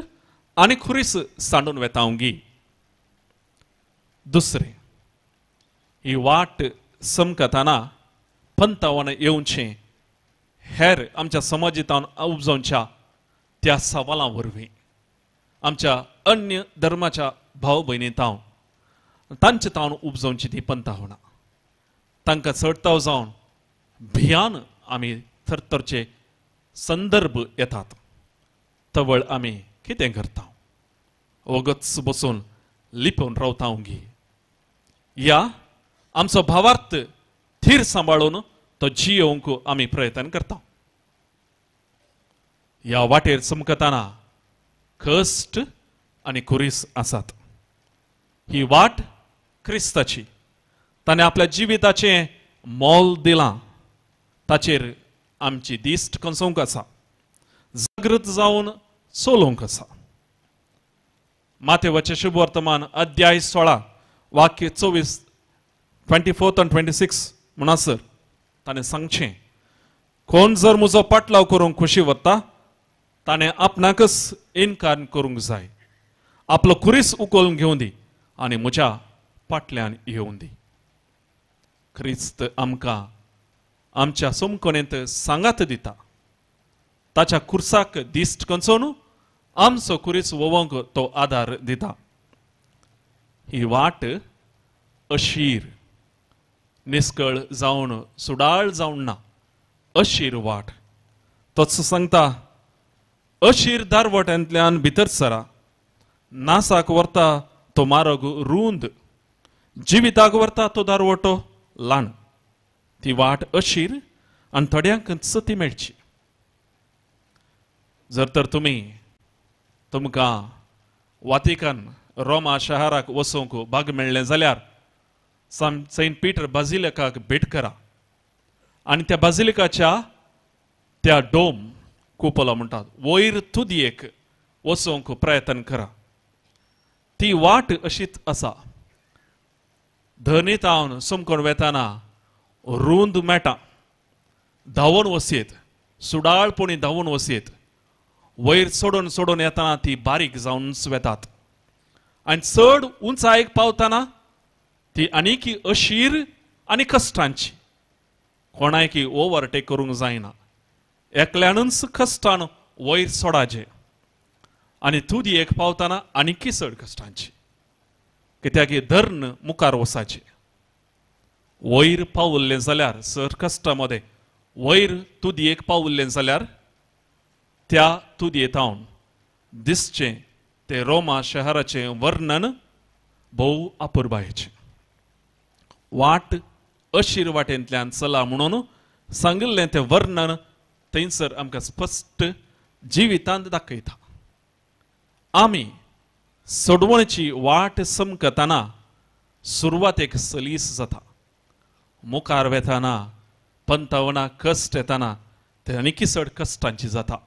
आनी खुरीस सांडून वेतावंगी? दुसरें, ही वाट समकतना पंतावन येवचें हेर आमच्या समाजीतान उपजावच्या त्या सवालां वरवीं आमच्या अन्य धर्माच्या भाव भयणी तावन तांचे तावन उपजावची ती पंतावना तांकां चडताव जावन भियान आमी थरथरचे संदर्भ येतात. तवळ आमी कितें करता? वगच बसून लिपोवन रावता गी? या आमचो भावार्थ थीर सांबाळून तो जियोवंक आमी प्रयत्न करता. ह्या वाटेर चमकतना कश्ट आनी खुरीस आसात. ही वाट क्रिस्ताची, ताणें आपल्या जिविताचें मोल दिलां, ताचेर आमची दिश्ट कंसोवंक आसा, जागृत जावन चलोवंक आसा. माथेवाचें शुभवर्तमान अध्याय 16 वाक्य 24 24 आनी 26 म्हणसर ताणें सांगचें, कोण जर म्हजो पाटलाव करूंक खोशी वता ताणें आपणाकच इनकार करूंक जाय, आपलो खुरीस उखलून घेवन दी आनी म्हज्या फाटल्यान येवन दी. क्रिस्त आमकां आमच्या सोमकोणेंत सांगात दिता. ताच्या खुर्साक दिश्ट कंचोवन आमचो खुरीस वोवंक तो आदार दिता. ही वाट अशीर, निस्कळ जावन सुडाळ जावन ना, अशीर वाट. तोच सांगता, अशीर दारवट्यांतल्यान भितर सरा, नासाक व्हरता तो मार्ग रूंद, जिविताक व्हरता तो दारवटो ल्हान. ती वाट अशीर आनी थोड्यांकच ती मेळची. जर तर तुमी तुमकां वातिकन रोमा शहराक वचूंक भाग मेळ्ळें जाल्यार सेंट पीटर बाजिलिकाक भेट करा आनी त्या बाजिलिकाच्या त्या डोम कुपला म्हणटात वयर तुदयेक वचूंक प्रयत्न करा. ती वाट अशीच आसा, धरणीतावन समकोण वेताना रूंद मेटा, धांवून वसयेत, सुडाळपणी धांवून वसयेत, वयर चडून चडून येताना ती बारीक जावन वेतात आनी चड उंचायेक पावतना ती आनीकी अशीर आनी कश्टांची. कोणायकी ओवरटेक करूंक जायना, एकल्यानूच कश्टान वयर सोडाचे आनी तुदयेक पावतना आनीकी चड कश्टांची, कित्याक धरण मुखार वचाचे. वयर पावल्लें जाल्यार सर कश्टा मदें वयर तुदयेक पावल्लें जाल्यार त्या तुदयेतावन दिसचें ते रोमा शहराचें वर्णन भोव अपुरबायेचें. वाट अशीर वाटेंतल्यान चला म्हणून सांगिल्लें तें वर्णन थंयसर आमकां स्पश्ट जिवितांत दाखयता. आमी सोडवणेची वाट समकतना सुरवातेक सलीस जाता, मुखार वेताना पंतावना कश्ट येताना ते आनीक चड कश्टांची जाता.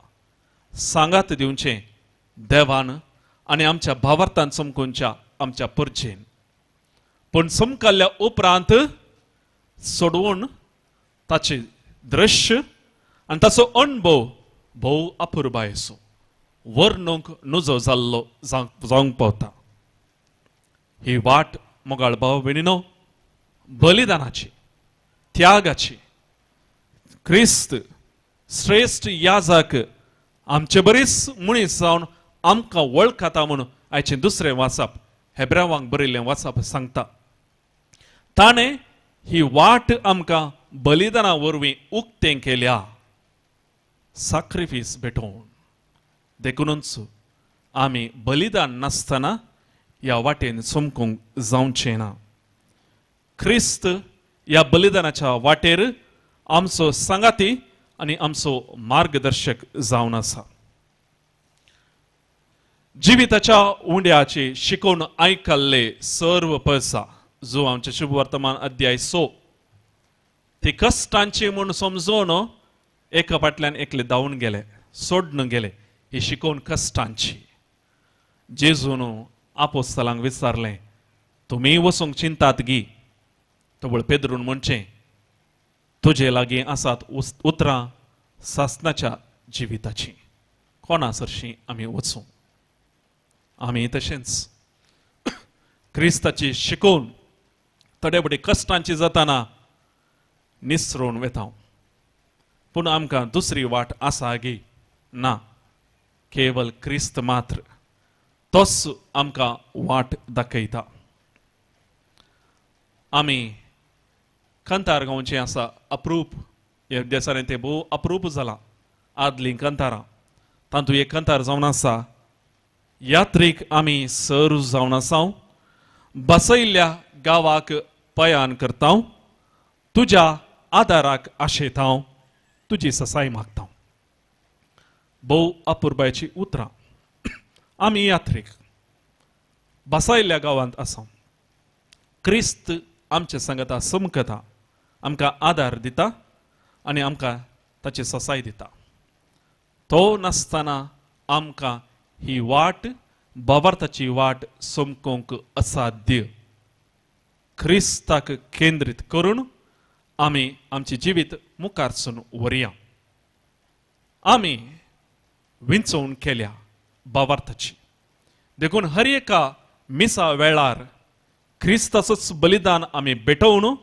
सांगात दिवचें देवान आनी आमच्या भावार्थान चमकूनच्या आमच्या परजेन, पूण चमकल्ल्या उपरांत सोडवून ताचें दृश्य आनी ताचो अणभव भोव अपुरबायेचो वर्णूंक नुजो जाल्लो जावंक पावता. ही वाट मोगाळ भाव भयणीनो बलिदानाची, त्यागाची. क्रिस्त श्रेश्ठ याजक आमचे बरीच मनीस जावन आमकां वळखता म्हूण आयचें दुसरें वाचप हेब्रावांक बरयल्लें वाचप सांगता. ताणें ही वाट आमकां बलिदाना वरवीं उक्तें केल्या, साक्रिफीस भेटोवन. देखूनच आमी बलिदान नासतना ह्या वाटेन चमकूंक जावचें ना. क्रिस्त ह्या बलिदानाच्या वाटेर आमचो सांगाती आनी आमचो मार्गदर्शक जावन आसा. जिविताच्या उंड्याची शिकोवन आयकल्ले सर्व पळसा जो आमचे शुभ वर्तमान अध्याय 6 ती कश्टांची म्हूण समजून एका फाटल्यान एकले धांवून गेले, सोडून गेले. ही शिकोवन कश्टांची. जेजून आपोस्तलांक विचारलें, तुमी वचूंक चिंतात गी? तवळ पेद्रून म्हणचें, तुजे लागीं आसात उतरां सासनाच्या जिविताची, कोणा सरशीं आमी वचूं? आमी तशेंच क्रिस्ताची शिकोवन थोडे बडे कश्टांची जाताना निसरून वेता, पूण आमकां दुसरी वाट आसा गी? ना, केवल क्रिस्त मात्र तोच आमकां वाट दाखयता. आमी कंतार गांवचें आसा अप्रूप, ह्या देसांनी तें भोव अप्रूप जालां. आदलीं कंतारां तातूंत एक कंतार जावन आसा, यात्रीक आमी सर जावन आसा, बसयल्ल्या गांवाक पयान करता, तुज्या आदाराक आशेता, तुजी ससाय मागता. भोव अपुरबायची उतरां. आमी यात्रीक बसायल्ल्या गांवांत आसा, क्रिस्त आमचे सांगता समकता, आमकां आदार दिता आनी आमकां ताची ससाय दिता. तो नासतना आमकां ही वाट, बाबार्थाची वाट समकूंक असाध्य. क्रिस्ताक केंद्रीत करून आमी आमचें जिवीत मुखारसून व्हरया. आमी विंचवण केल्या बाबार्थाची, देखून हर एका मिसा वेळार क्रिस्ताचोच बलिदान आमी भेटोवन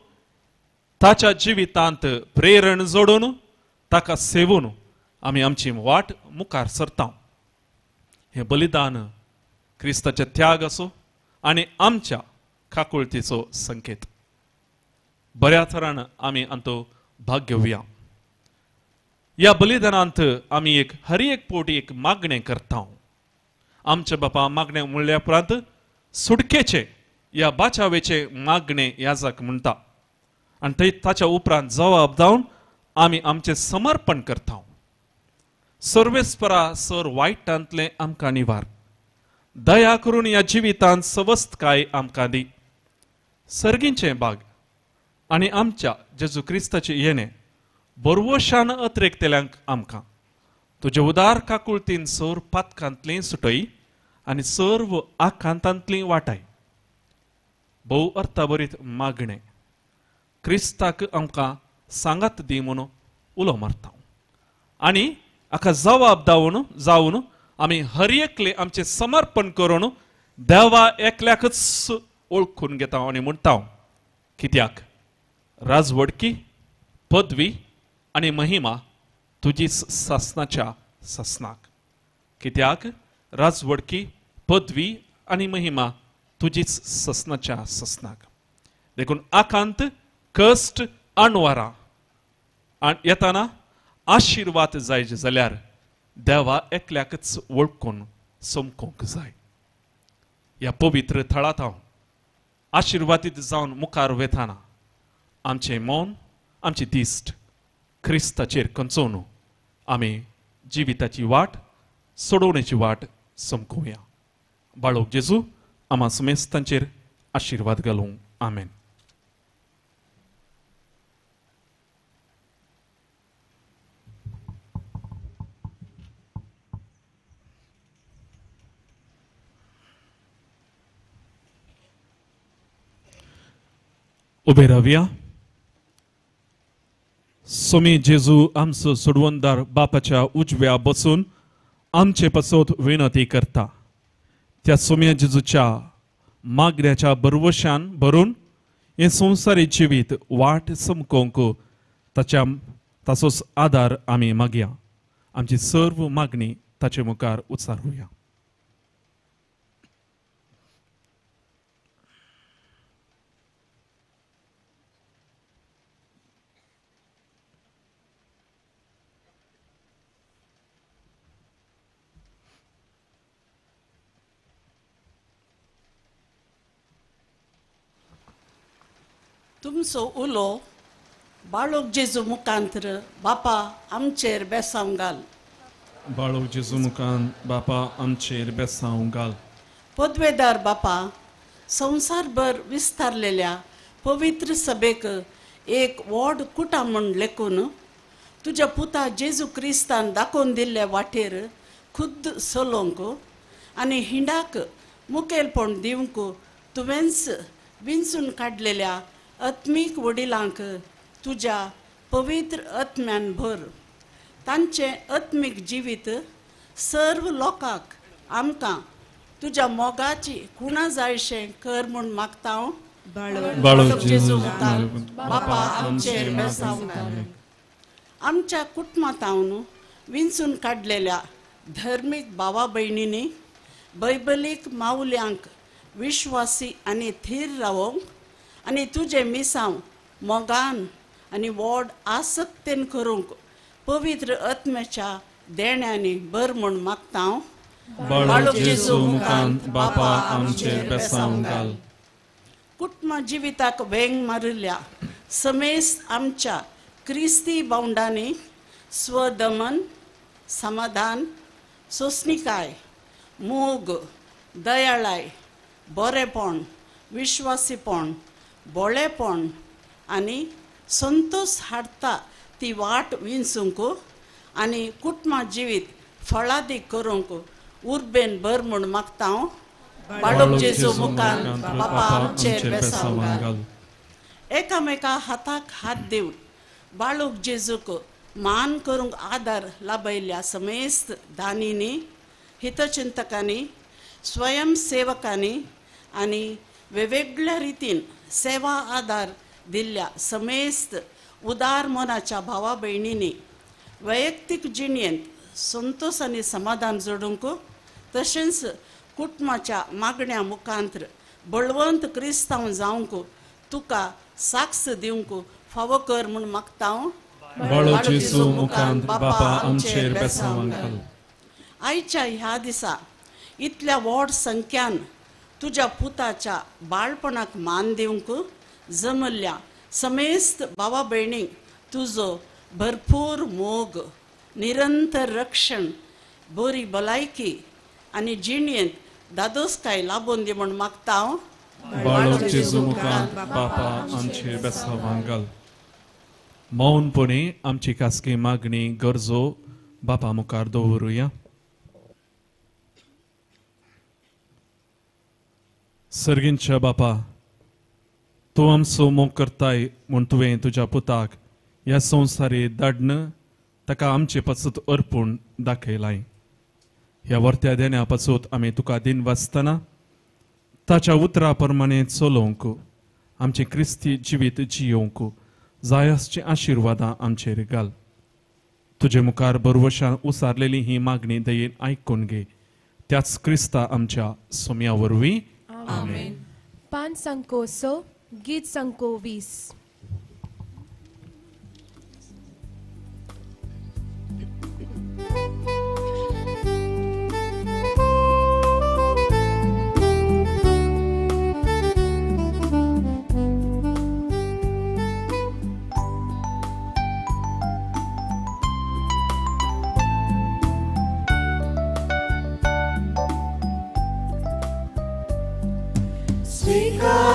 ताच्या जिवितांत प्रेरण जोडून ताका सेवून आमी आमची वाट मुखार सरता. हें बलिदान क्रिस्ताचे त्याग असो आनी आमच्या काकुळतीचो संकेत. बऱ्या थरान आमी हातूंत भाग घेवया. ह्या बलिदानांत आमी एक हर एक पोटी एक मागणें करता. आमच्या बापा मागणें म्हणल्या उपरांत सुटकेचें या बाचावेचें मागणें याजक म्हणटा आनी थंय ताच्या उपरांत जबाब जावन आमी आमचें समर्पण करता. सर्वेस्परा सर वायटांतलें आमकां निवार, दया करून ह्या जिवितांत सवस्तकाय आमकां दी. सर्गींचें बाग आनी आमच्या जेजू क्रिस्ताचें येणें बरवशान अत्रेकतेल्यांक आमकां तुजे उदार काकुळतीन सर पातकांतलीं सुटय आनी सर्व आकांतांतलीं वाटाय. भोव अर्थाभरीत मागणें क्रिस्ताक आमकां सांगात दी म्हणून उलो मारता आनी हाका जबाब जावन आमी हर एकले आमचें समर्पण करून देवा एकल्याकच ओळखून घेता आनी म्हणटा, कित्याक राजवडकी, पदवी आनी महिमा तुजीच सासनाच्या सासनाक. कित्याक राजवडकी, पदवी आनी महिमा तुजीच सासनाच्या सासनाक. देखून आकांत, कश्ट, अणवारा येताना आशिर्वाद जाय जाल्यार देवा एकल्याकच वळखून समकूंक जाय. ह्या पवित्र थळांत हांव आशिर्वादीत जावन मुखार वेताना आमचें मन, आमची दिश्ट क्रिस्ताचेर कंचोवन आमी जिविताची वाट, सोडोवण्याची वाट समकुया. बाळोक जेजू आमा समेस्तांचेर आशिर्वाद घालूं. आमेन. उबे रावया. सोमी जेजू आमचो सोडवणदार बापाच्या उजव्या बसून आमचे पासत विनंती करता. त्या सोम्या जेजूच्या मागण्याच्या बरवशान भरून हें संवसारी जिवीत वाट चमकोवंक ताच्या ताचोच आदार आमी मागया. आमची सर्व मागणी ताचे मुखार उचारुया. तुमचो उलो बाळोक जेजू मुखांतर बापा आमचेर बेसांव घाल. बाळोक जेजू मुखान बापा आमचेर बेसांव घाल. पदवेदार बापा, संवसारभर विस्तारलेल्या पवित्र सभेक एक व्हड कुटा म्हूण लेखून तुज्या पुता जेजू क्रिस्तान दाखोवन दिल्ल्या वाटेर खुद्द चलोवंक आनी हिंडाक मुखेलपण दिवंक तुवेंच विंचून काडलेल्या आत्मीक वडिलांक तुज्या पवित्र आत्म्यान भर. तांचें आत्मीक जिवीत सर्व लोकांक आमकां तुज्या मोगाची खुणा जायशें कर म्हूण मागता हांव. बापा आमचेर बेसांव घाल. आमच्या कुटुंबांत विंचून काडलेल्या धर्मीक भावा भयणींनी बैबलीक मावल्यांक विश्वासी आनी थीर रावोवंक आनी तुजें मिसांव मोगान आनी व्हड आसक्तेन करूंक पवित्र आत्म्याच्या देण्यांनी भर म्हूण मागता हांव. बाळोक जेजू मुखान बापा आमचेर बेसांव घाल. कुटुंब जिविताक वेंग मारिल्ल्या समेस्त आमच्या क्रिस्ती भावंडांनी स्वदमन, समाधान, सोंसणीकाय, मोग, दयाळाय, बरेपण, विश्वासीपण, बोळेपण आनी संतोश हाडटा ती वाट विंचूंक आनी कुटुंबा जिवीत फळादीक करूंक उर्बेन भर म्हूण मागता हांव. बाळोक जेजू मुखान बापा आमचेर बेसांव घाल. एकामेका हाताक हात दिवन बाळोक जेजूक मान करूंक आदार लाभयल्ल्या समेस्त दानींनी, हितचिंतकांनी, स्वयंसेवकांनी आनी वेगवेगळ्या रितीन सेवा आदार दिल्ल्या समेस्त उदार मनाच्या भावा भयणींनी वैयक्तीक जिणेंत संतोश आनी समाधान जोडूंक तशेंच कुटुंबाच्या मागण्या मुखांतर बळवंत क्रिस्तांव जावंक तुका साक्ष दिवंक फावो कर म्हूण मागता हांव. बाळोक जेजू मुखान बापा आमचेर बेसांव घाल. आयच्या ह्या दिसा इतल्या व्हड संख्यान तुज्या पुताच्या बाळपणाक मान दिवंक जमल्ल्या समेस्त भावा भयणींक तुजो भरपूर मोग, निरंतर रक्षण, बरी भलायकी आनी जिणेंत दादोसकाय लाबोवन दी म्हूण मागता हांव. बाळोक जेजू मुखान बापा आमचेर बेसांव घाल. मौनपणे आमची खासगी मागणी गरजो बापा मुखार दवरुया. सर्गींच्या बापा, तूं आमचो मोग करताय म्हूण तुवें तुज्या पुताक ह्या संवसारी धाडन ताका आमचे पासत अर्पूण दाखयलाय. ह्या वर्त्या देण्या पासत आमी तुका दिन वाचतना ताच्या उतरा प्रमाणे चलोवंक, आमचें क्रिस्ती जिवीत जियोवंक जाय आसची आशिर्वादां आमचेर घाल. तुजे मुखार बरवशान उसारलेली ही मागणी दयेन आयकून घे, त्याच क्रिस्ता आमच्या सोम्या वरवीं. आमेन. 5 संको 6, गीत संको 20. Speak.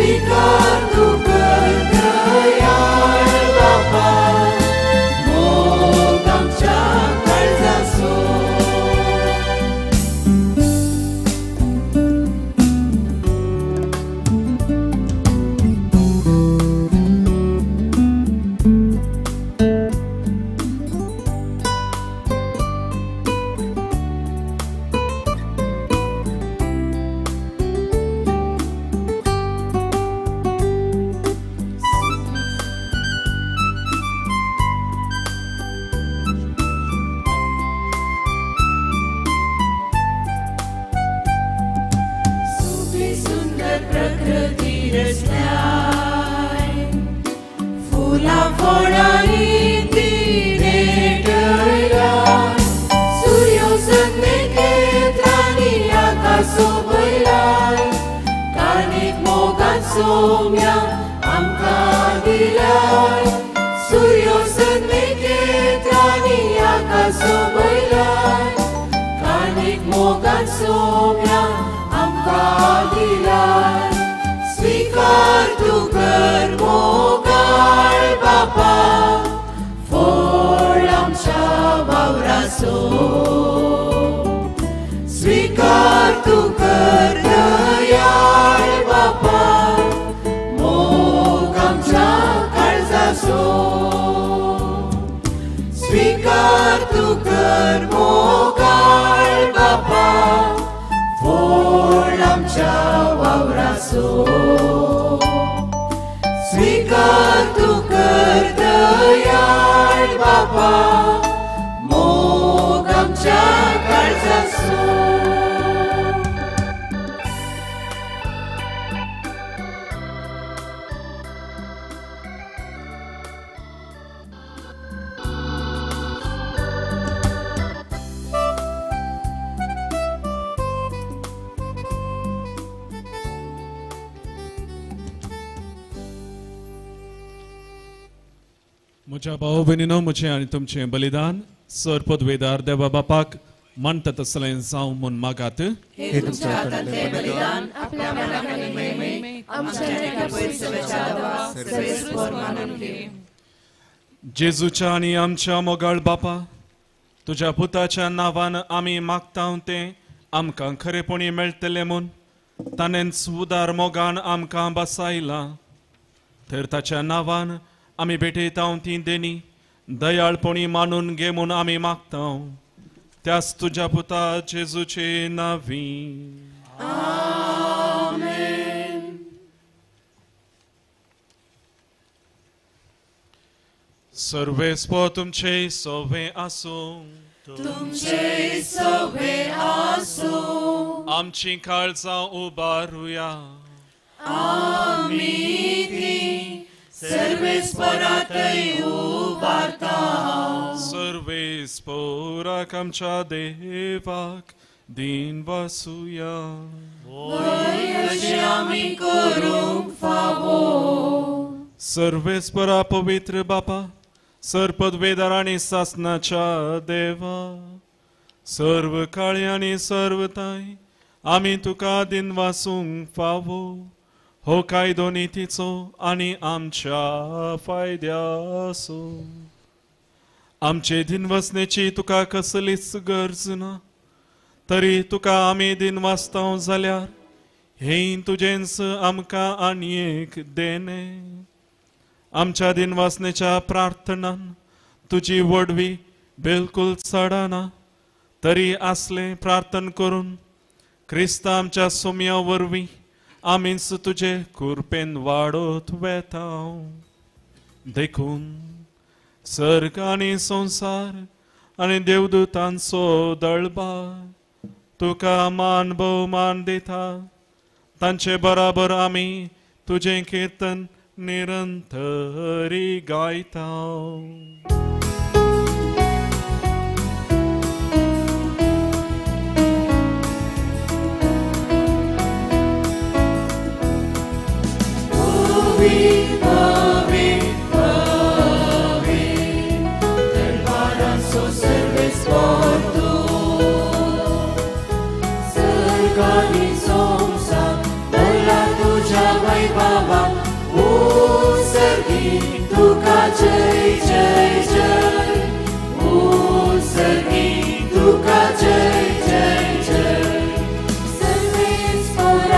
स्वीकार तूं कर दयाळ बापा, मोग आमच्या काळजाचो. प्रकृती रचल्याय, फुलां फळांनी ती नेटयलाय, सुर्यो संदेकेत्रांनी आकाश सोबयलाय, कानीक मोगान सोम्या आमकां दिलाय, सुर्यो संदेकेत्रांनी आकाश सोबयलाय, कानीक मोगान सोम्या आमकां दिलाय. स्वीकार तूं कर मोगाळ बापा, फळ आमच्या वावराचो. स्वीकार तूं कर दयाळ बापा, मोग आमच्या काळजाचो. स्वीकार तूं कर मोगाळ बापा, फळ आमच्या वावराचो. स्वीकार तूं कर दयाळ बापा, मोग आमच्या काळजाचो. म्हज्या भाव भयणीनो, म्हजें आनी तुमचें बलिदान सर पदवेदार देवा बापाक मानता तसलें जावं म्हूण मागात. हे तुमच्या हातांतलें बलिदान आपल्या मनाक आनी महिमेक आमच्या एका पयसुल्ल्या देवा सर्वेस्पर मानून घे. जेजूच्या आनी आमच्या मोगाळ बापा, तुज्या पुताच्या नांवान आमी मागता तें आमकां खरेपणी मेळटलें म्हूण ताणेंच उदार मोगान आमकां बसायलां. तर ताच्या नांवान आमी भेटयता ती देणी दयाळपणी मानून घे म्हूण आमी मागता, त्याच तुज्या पुता जेजूचे नांवी. आमेन. सर्वेस्पर तुमचे सवे आसूं, तुमचे सवे आसूं. आमची काळजां उबारुया, आमी ती सर्वेस्परातय उबारता. सर्वेस्पराक आमच्या देवाक दिन वासुया. वय अशें आमी करूंक फावो. सर्वेस्परा पवित्र बापा, सर्पदवेदार आनी सासनाच्या देवा, सर्व काळी आनी सर्वताय आमी तुका दिन वासूंक फावो. हो कायदो नितीचो आनी आमच्या फायद्याचो. आमचे दिनवसनेची तुका कसलीच गरज ना, तरी तुका आमी दिनवासता जाल्यार हें तुजेंच आमकां आनी एक देणें. आमच्या दिनवासनेच्या प्रार्थनान तुजी व्हडवी बिलकुल चडना, तरी आसलें प्रार्थन करून क्रिस्ता आमच्या सोम्या वरवीं आमीच तुजे कुरपेन वाडत वेता. देखून सर्ग आनी संवसार आनी देवदूतांचो दळबार तुका मान भोवमान दिता. तांचे बराबर आमी तुजें किर्तन निरंतरी गायता. तुझ्या वैभवान. नांवान ओ सर्गी तुका जय जय जय ओ सर्गी तुका जय जय जय सर्वेस्पराचे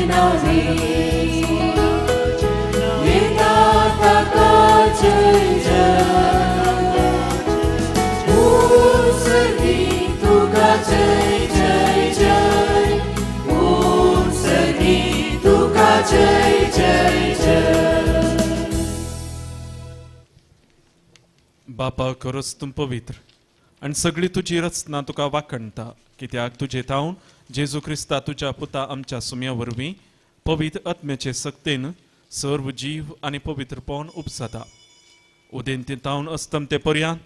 नावे येता ताका जय जय ओ सर्गी तुका जय जय जय ओ सर्गी तुका जय जय जय. बापा खरोच तूं पवित्र आनी सगळी तुजी रचना तुका वाखणटा, कित्याक तुजे तावन जेजू क्रिस्ता तुज्या पुता आमच्या सुम्या वरवीं पवित्र आत्म्याचे सक्तेन सर्व जीव आनी पवित्रपण उपजाता. उदेंती तावन अस्तमते पर्यंत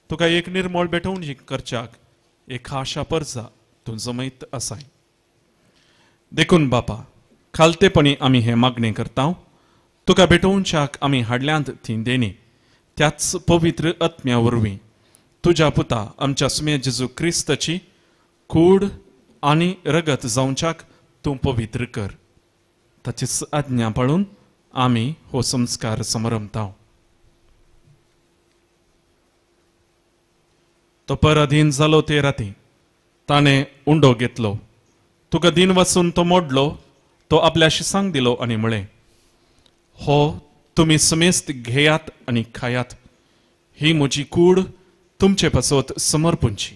तुका एक निर्मळ भेटवणी करच्याक एक खाशा परजा तूं जमयत आसाय. देखून बापा खालतेपणी आमी हें मागणें करता, तुका भेटोवच्याक आमी हाडल्यांत ती देणी त्याच पवित्र आत्म्या वरवीं तुज्या पुता आमच्या सुम्या जेजू क्रिस्ताची कूड आनी रगत जावच्याक तूं पवित्र कर. ताचीच आज्ञा पाळून आमी हो संस्कार समरमता. तो पराधीन जालो ते राती ताणें उंडो घेतलो, तुका दिन वाचून तो मोडलो, तो आपल्या शिसांक दिलो आनी म्हळें, हो तुमी समेस्त घेयात आनी खायात, ही म्हजी कूड तुमचे पासत समर्पूंची.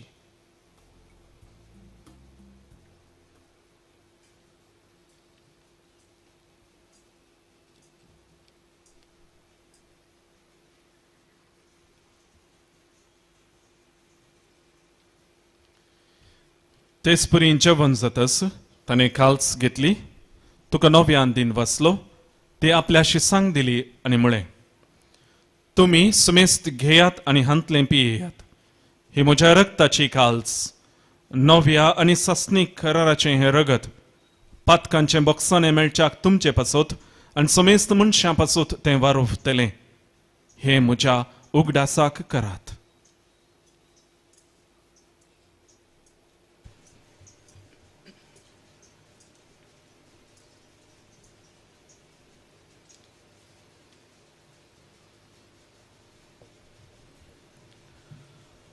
तेच परी जेवण जातच ताणें काल्स घेतली, तुका नव्यान दिन वाचलो, ते आपल्या शिसांक दिली आनी म्हळें, तुमी समेस्त घेयात आनी हांतलें पियेयात, ही म्हज्या रक्ताची काल्स, नव्या आनी सासणीक कराराचें हें रगत, पातकांचें बक्षाणें मेळच्याक तुमचे पासत आनी समेस्त मनशां पासत तें वारोवतलें, हें म्हज्या उगडासाक करात.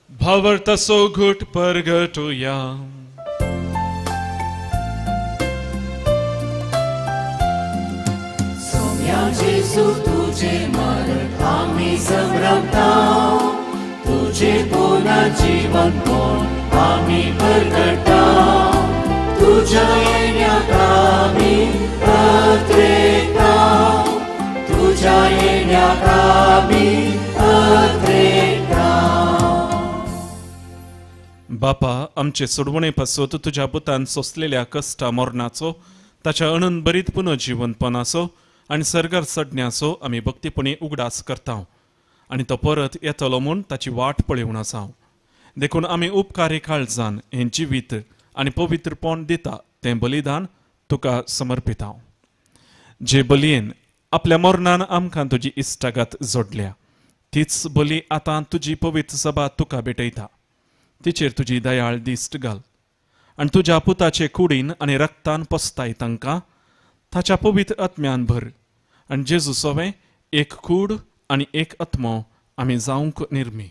भावार्थाचो घुट परगटुया. सोम्या जेजू तुझे मरण आमी संभ्रमता, तुझे पुन्हा जीवनपण आमी परगटा, तुझ्या येण्याक आमी अत्रेता, तुझ्या येण्याक आमी अत्रेता. बापा आमचे सोडवणे पासत तुज्या पुतान सोंसलेल्या कश्टा मरणाचो, ताच्या अनंत पुनर्जिवनपणाचो आनी सर्गार चडण्याचो आमी भक्तीपणी उगडास करता आनी तो परत येतलो म्हूण ताची वाट पळोवन आसा. देखून आमी उपकारी काळजान हें जिवीत आनी पवित्रपण दिता तें बलिदान तुका समर्पिता, जे बलयेन आपल्या मरणान आमकां तुजी इश्टागत जोडल्या तीच बली आतां तुजी पवित्र सभा तुका भेटयता. तिचेर तुजी दयाळ दिश्ट घाल आनी तुज्या पुताचे कुडीन आनी रक्तान पसताय तांकां ताच्या पवित्र आत्म्यान भर आनी जेजू सोवें एक कूड आनी एक आत्मो आमी जावंक निर्मी.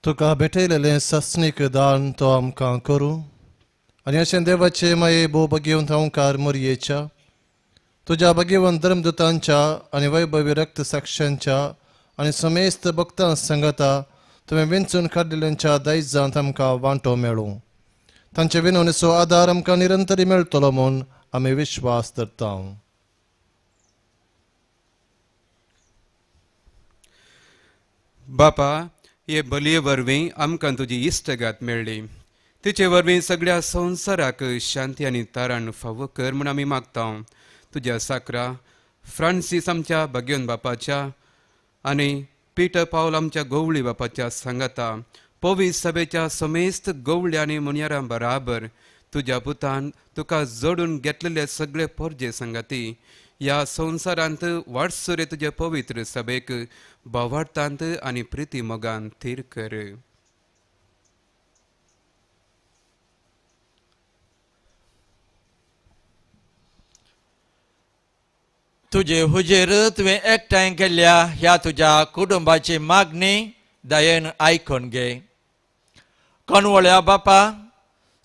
तुका भेटयलेलें सासणीक दान तो आमकां करूं आनी अशें देवाचे माये भोव भगेवन ओंकार मोरयेच्या तुज्या भगेवन धर्मदूतांच्या आनी वैभवी रक्त साक्षांच्या आनी समेस्त भक्तां संगता तुवें विंचून काडिल्ल्यांच्या दायजांत आमकां वांटो मेळूं. तांचे विनवणेचो आदार आमकां निरंतरी मेळटलो म्हूण आमी विश्वास धरता. बापा, हे बलये वरवीं आमकां तुजी इश्टगात मेळ्ळी, तिचे वरवीं सगळ्या संवसाराक शांती आनी तारण फावो कर म्हूण आमी मागता. तुज्या साकरा फ्रांसीस आमच्या भाग्योन बापाच्या आनी पीटर पावल आमच्या गोवळी बापाच्या सांगाता पवित्र सभेच्या समेस्त गोवळी आनी मुनयारां बराबर तुज्या पुतान तुका जोडून घेतलेले सगळे पोरजे सांगाती ह्या संवसारांत वाटसुरे तुजे पवित्र सभेक भावार्थांत आनी प्रिती मोगान थीर कर. तुजे हुजेर तुवें एकठांय केल्ल्या ह्या तुज्या कुटुंबाची मागणी दयेन आयकून घे. कणवळ्या बापा,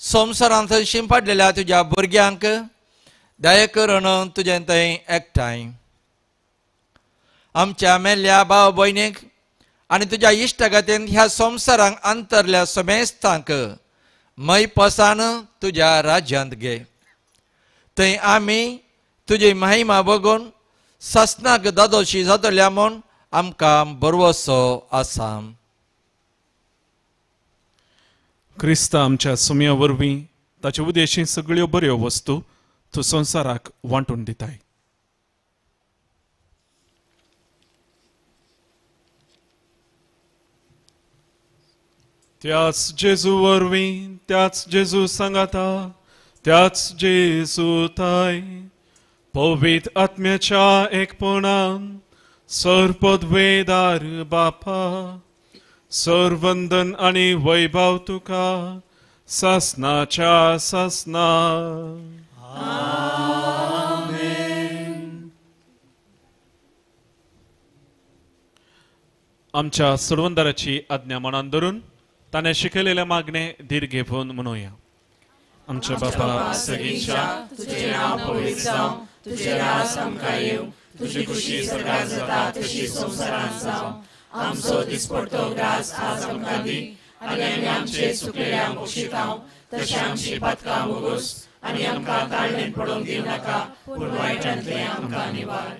संवसारांत शिंपडलेल्या तुज्या भुरग्यांक दया करून तुजें थंय एकठांय. आमच्या मेल्ल्या भाव भयणीक आनी तुज्या इश्टागतीन ह्या संवसारांक अंतरल्या समेस्तांक मैपसान तुज्या राज्यांत घे. थंय आमी तुजी महिमा बघून सासनाक दादोशी जातल्या म्हूण आमकां भरवसो आसा. क्रिस्ता आमच्या सुम्या वरवीं ताचे उदेशी सगळ्यो बऱ्यो वस्तू तूं संवसाराक वांटून दिताय. त्याच जेजू वरवीं, त्याच जेजू सांगाता, त्याच जेजू ताय पवित्र आत्म्याच्या एकपणान सर्वपदवेदार बापा, सर्वंदन आनी वैभव तुका सासनाच्या सासना. आमच्या सोडवणदाराची आज्ञा मनान धरून ताणें शिकयलेलें मागणें धीर घेवन म्हणुया. आमच्या बापा सगळींच्या, तुजें नांव पवित्र जावं, तुजें राज आमकां येवं, तुजी खुशी स्वर्गांत जाता तशी संवसारांत जावं. आमचो दिसपडतो ग्रास आज आमकां दी, आनी आमी आमचे चुकलेल्यांक बक्षितांव तशें आमची पातकां मोगोस, आनी आमकां ताळणेन पडोवंक दिवं नाका, पूण वायटांतलें आमकां निवार.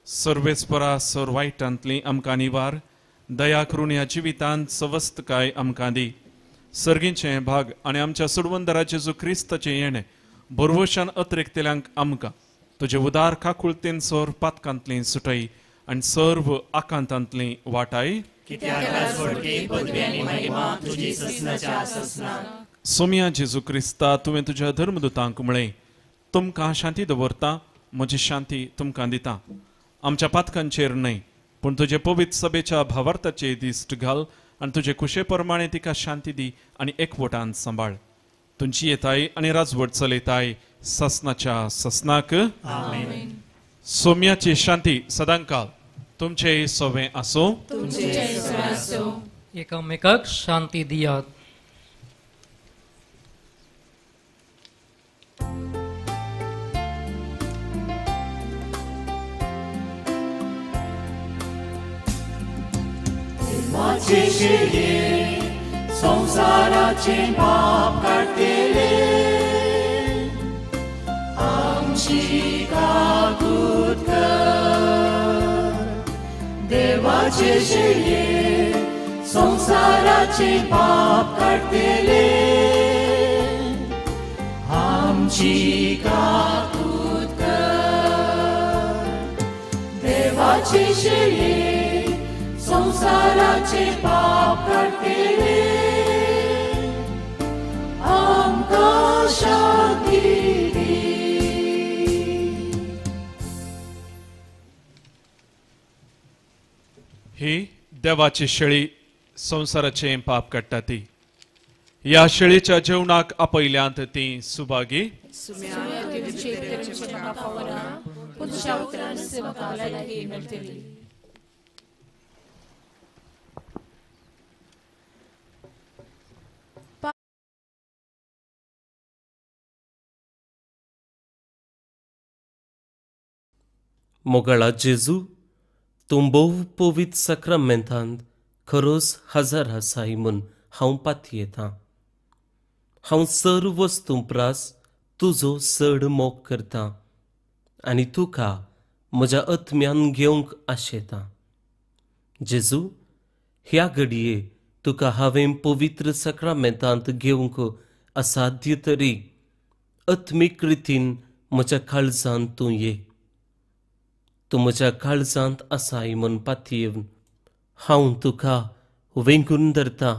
सर्वेस्परा सर वायटांतली आमकां निवार, दया करून ह्या जिवितांत सवस्तकाय आमकां दी. सर्गींचें भाग आनी आमच्या सोडवणदारा जेजू क्रिस्ताचें येणें भरवशान अतिरेकतल्यांक आमकां तुजे उदार काकुळतेन सर पातकांतली सुटय आनी सर्व आकांतांतली वाटाय. सोम्या जेजू क्रिस्ता, तुवें तुज्या धर्मदूतांक म्हळें, तुमकां शांती दवरता, म्हजी शांती तुमकां दिता. आमच्या पातकांचेर न्हय, पूण तुजे पवित्र सभेच्या भावार्थाचे दिश्ट घाल आनी तुजे कुशे प्रमाणे तिका शांती दी आनी एकवटान सांबाळ. तुमची येताय आनी राजवट चलयताय सासनाच्या सासनाक. सोम्याची शांती सदांकाल तुमचे सोवे आसूं. एकामेकाक शांती दियात. संसाराचे पाप काडटले, आमची काकूत कर. देवाचे शेळये संसाराचे पाप काडटले, आमची काकूत कर. देवाचे शेळये संसाराचे पाप काडटले, आमकां शांती दी. ही देवाची शेळी संवसाराचें पाप काडटा ती. ह्या शेळीच्या जेवणाक आपयल्यांत ती सुभागी. मोगाळा जेजू, तूं भोव पवित्र साक्रामेंतांत खरोच हजर आसाय म्हूण हांव पातयेतां. हांव सर्व वस्तूं प्रास तुजो चड मोग करतां आनी तुका म्हज्या आत्म्यान घेवंक आशेतां. जेजू, ह्या घडये तुका हांवें पवित्र साक्रामेंतांत घेवंक असाध्य तरी आत्मीक रितीन म्हज्या काळजांत तूं ये. तूं म्हज्या काळजांत आसाय म्हूण पातयेवन हांव तुका वेंगून धरता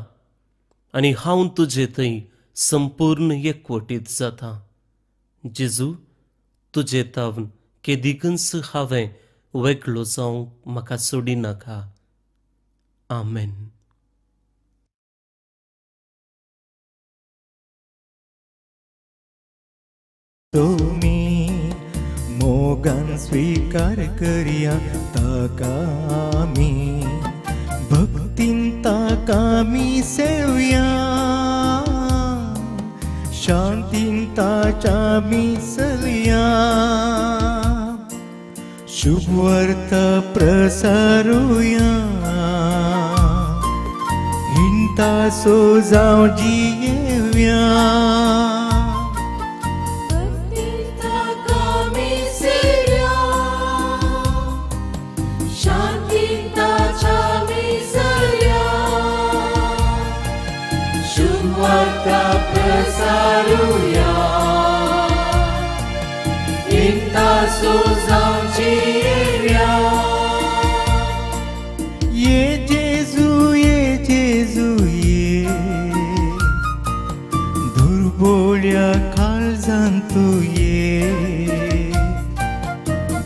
आनी हांव तुजे थंय संपूर्ण एकवटीत जाता. जेजू, तुजे तावन केदिकूच हांवें वेगळो जावंक म्हाका सोडिनाका. आमेन. तुमी मोग मोगान स्वीकार करया ताका आमी, भक्तीन ताका आमी सेवया, शांतीन ताच्या आमी चलया, शुभवार्ता प्रसारुया, हिंता सो जावं जियेवया. प्रसारुया, हिंता सो जावं जियेवया. ये जेजू, ये जेजू, ये दुर्बोळ्या काळजान तूं ये,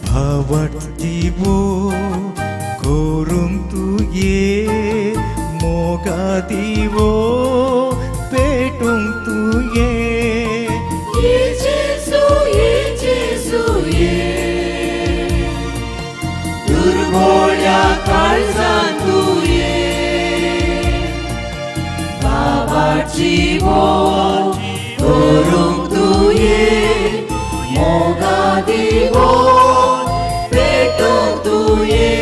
भावार्थ दिवो करूंक तूं ये, मोगा दिवो पेटूंक तूं ये. ये जेजू, ये जेजू, ये दुर्बोळ्या काळजान तूं ये, बाबाची बोल करूंक तूं ये, मोगा दिवो पेटूंक तूं ये.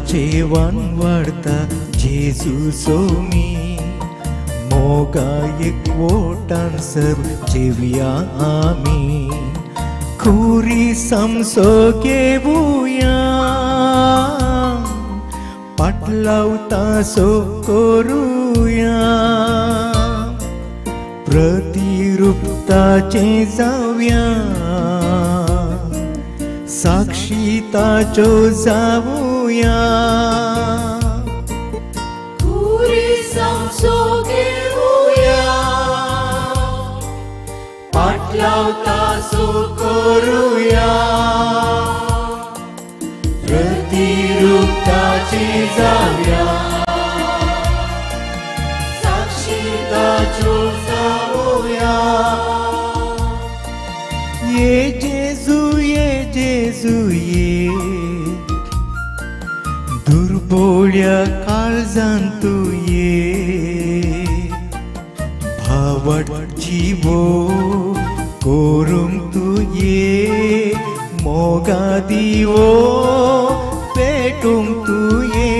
जेवण वाडता जेजू सोमी, मोगा एकवटान सर्व जेवया आमी, खुरी समसो घेवया, पाटलावता सो करुया, प्रतिरुपताचें जावया, साक्षी ताच्यो जावया. खुरी समसो घेवया, पाटलावता सो करुया, प्रतिरुपताचें जावया, साक्षी ताच्यो जावया. ये जेजू, ये जेजू, ये दुर्बोळ्या काळजान तूं ये, भावार्थ जिवो करूंक तूं ये, मोगा दिवो पेटूंक तूं ये.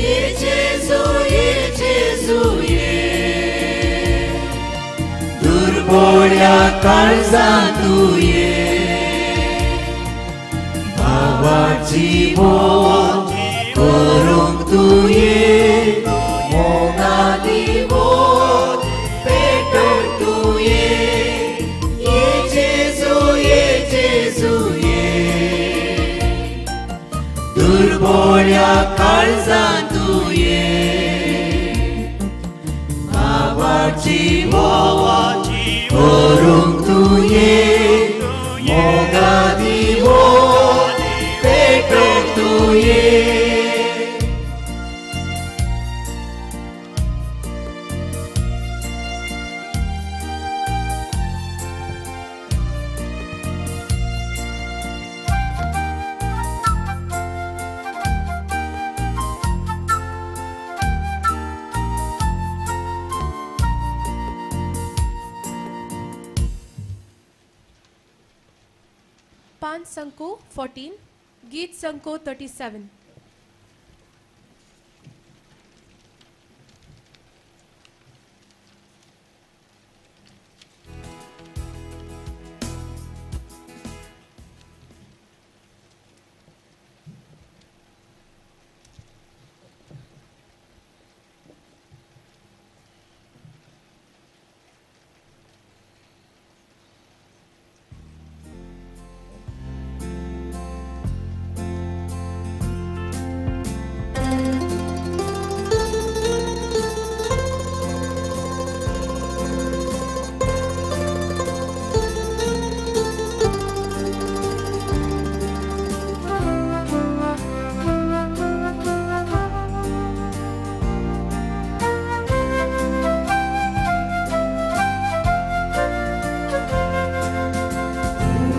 ये जेजू, ये जेजू, ये दुर्बोळ्या काळजान तूं ये, बाबाची बोल करूंक तूं ये, मोगा दिवो पेटूंक तूं ये. ये जेजू, ये जेजू, ये दुर्बोळ्या काळजान तूं ये, बाबाची बोल करूंक तूं ये, मोगा दिवो पेटूंक तूं ये. पान संको 14, गीत संको 37.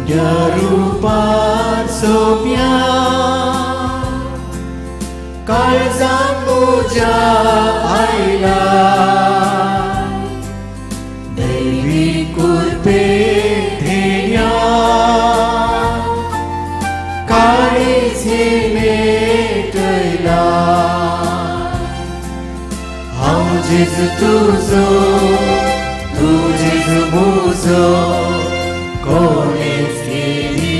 उण्या रुपान सोम्या काळजां म्हज्या आयला दैवी कृपे धेन्या काळीज नेटयला हांव जेजू तुजो तूं जेजू म्हजो कोणेच केली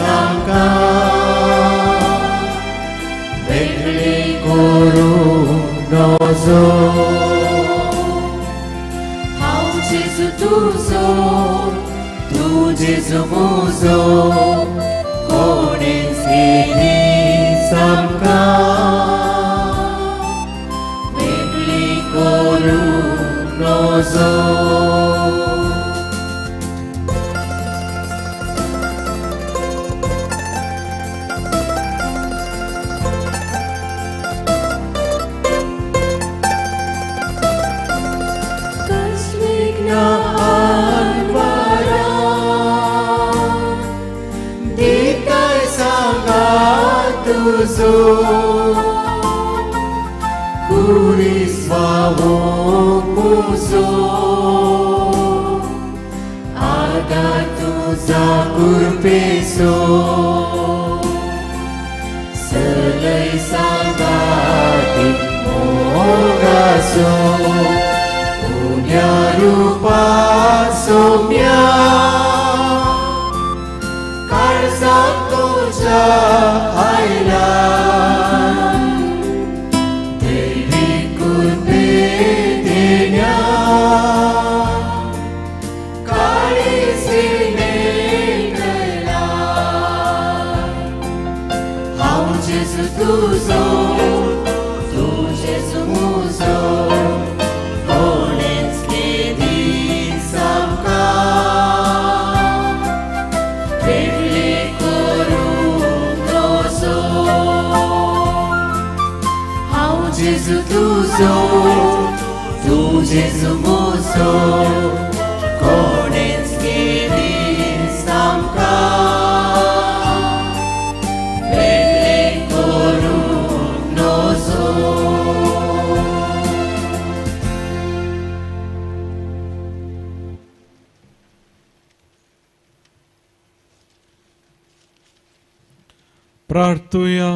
आमकां वेगळी करूंक नजो हांव जेजू तुजो तूं जेजू म्हजो कोणेच केली आमकां वेगळी करूंक नजो. प्रार्थुया.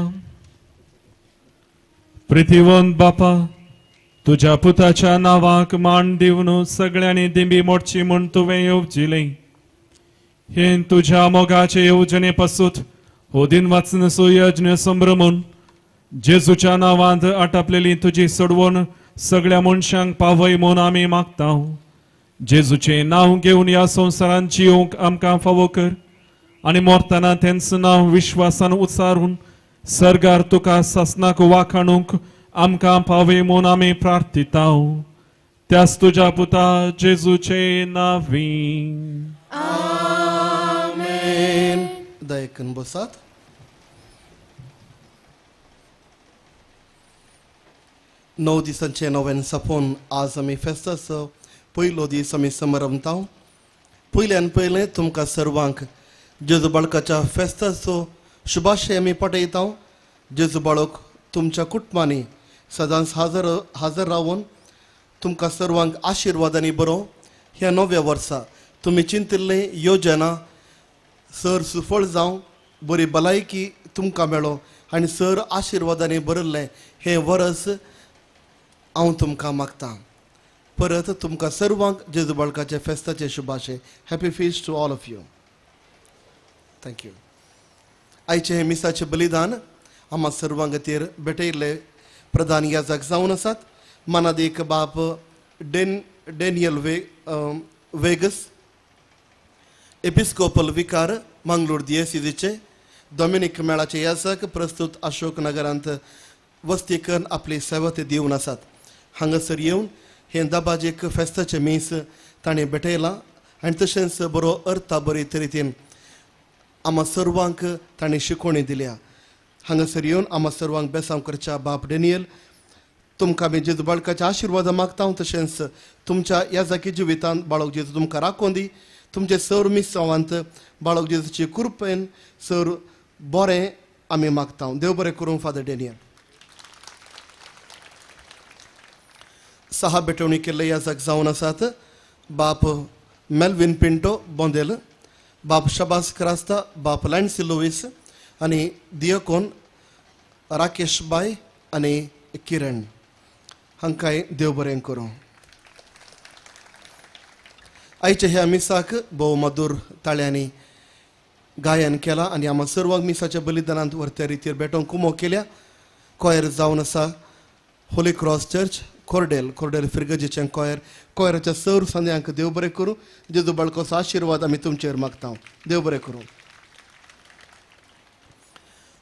प्रितीवंत बापा, तुज्या पुताच्या नांवाक मान दिवन सगळ्यांनी दिंबी मोडची म्हूण तुवें येवजिलें. हें तुज्या मोगाचे येवजणे पासून हो दिन वाचन सुयज्ञ संभ्रमून जेजूच्या नांवांत आटापलेली तुजी सोडवण सगळ्या मनशांक पावय म्हूण आमी मागता. जेजूचें नांव घेवन ह्या संवसारांत जियोवंक आमकां फावो कर आनी मरतना तेंच नांव विश्वासान उच्चारून सर्गार तुका सासनाक वाखाणूंक आमकां पावय म्हूण आमी प्रार्थिता. त्याच तुज्या पुता जेजूचे नांवी आमेन. दयेकन बसात. णव दिसांचे नव्यान सपोन आज आमी फेस्ताचो पयलो दीस आमी समारंभता. पयल्यान पयलें तुमकां सर्वांक जेजू बाळकाच्या फेस्ताचो शुभाशय आमी पाठयता. जेजू बाळक तुमच्या कुटुंबांनी सदांच हाजर रावन तुमकां सर्वांक आशिर्वादांनी बरो. ह्या नव्या वर्सा तुमी चिंतिल्लें योजना सर सुफळ जावं, बरी भलायकी तुमकां मेळो आनी सर आशिर्वादांनी भरिल्लें हें वरस हांव तुमकां मागतां. परत तुमकां सर्वांक जेजू बाळकाचे फेस्ताचे शुभाशय. Happy feast to all of you. Thank you. आयचें हें मिसाचें बलिदान आम्हा सर्वां खातीर भेटयल्ले प्रधान याजक जावन आसात मानादीक बाप डेनियल वेगस, एपिस्कोपल विकार मंगलोर दियेसीचे डॉमिनीक मेळाचे याजक प्रस्तुत अशोक नगरांत वस्ती करून आपली सेवा ते दिवन आसात. हांगासर येवन हें दबाजीक फेस्ताचें मीस ताणें भेटयलां आनी तशेंच बरो अर्था बरी तरेन आम्हा सर्वांक ताणें शिकवणी दिल्या. हांगासर येवन आम्हा सर्वांक बेसांव करच्या बाप डेनियल तुमकां आमी जेजू बाळकाच्या आशिर्वादा मागता. तशेंच तुमच्या ह्या जाकी जिवितांत बाळक जेजू तुमकां राखोन दी. तुमचे सर मिसांवांत बाळक जेजूचे कृपेन सर बरें आमी मागता. देव बरें करूं फादर डॅनियल. सहा भेटवणी केल्ले याजक जावन आसात बाप मेल्विन पिंटो बोंदेल, बाप शबास क्रास्ता, बाप लॅन्सी लुईस आनी दियकोन राकेश बाय आनी किरण हांकांय देव बरें करूं. आयच्या ह्या मिसाक भोव मधूर ताळ्यांनी गायन केलां आनी आमकां सर्वांक मिसाच्या बलिदानांत व्हरत्या रितीर भेटोवंक कुमो केल्या. कॉयर जावन आसा holy cross church Cordel, Cordel फिरगजेचें कॉयर. कॉयराच्या सर संद्यांक देव बरें करूं. जेजू बाळकोचो आशिर्वाद आमी तुमचेर मागता. देव बरें करूं.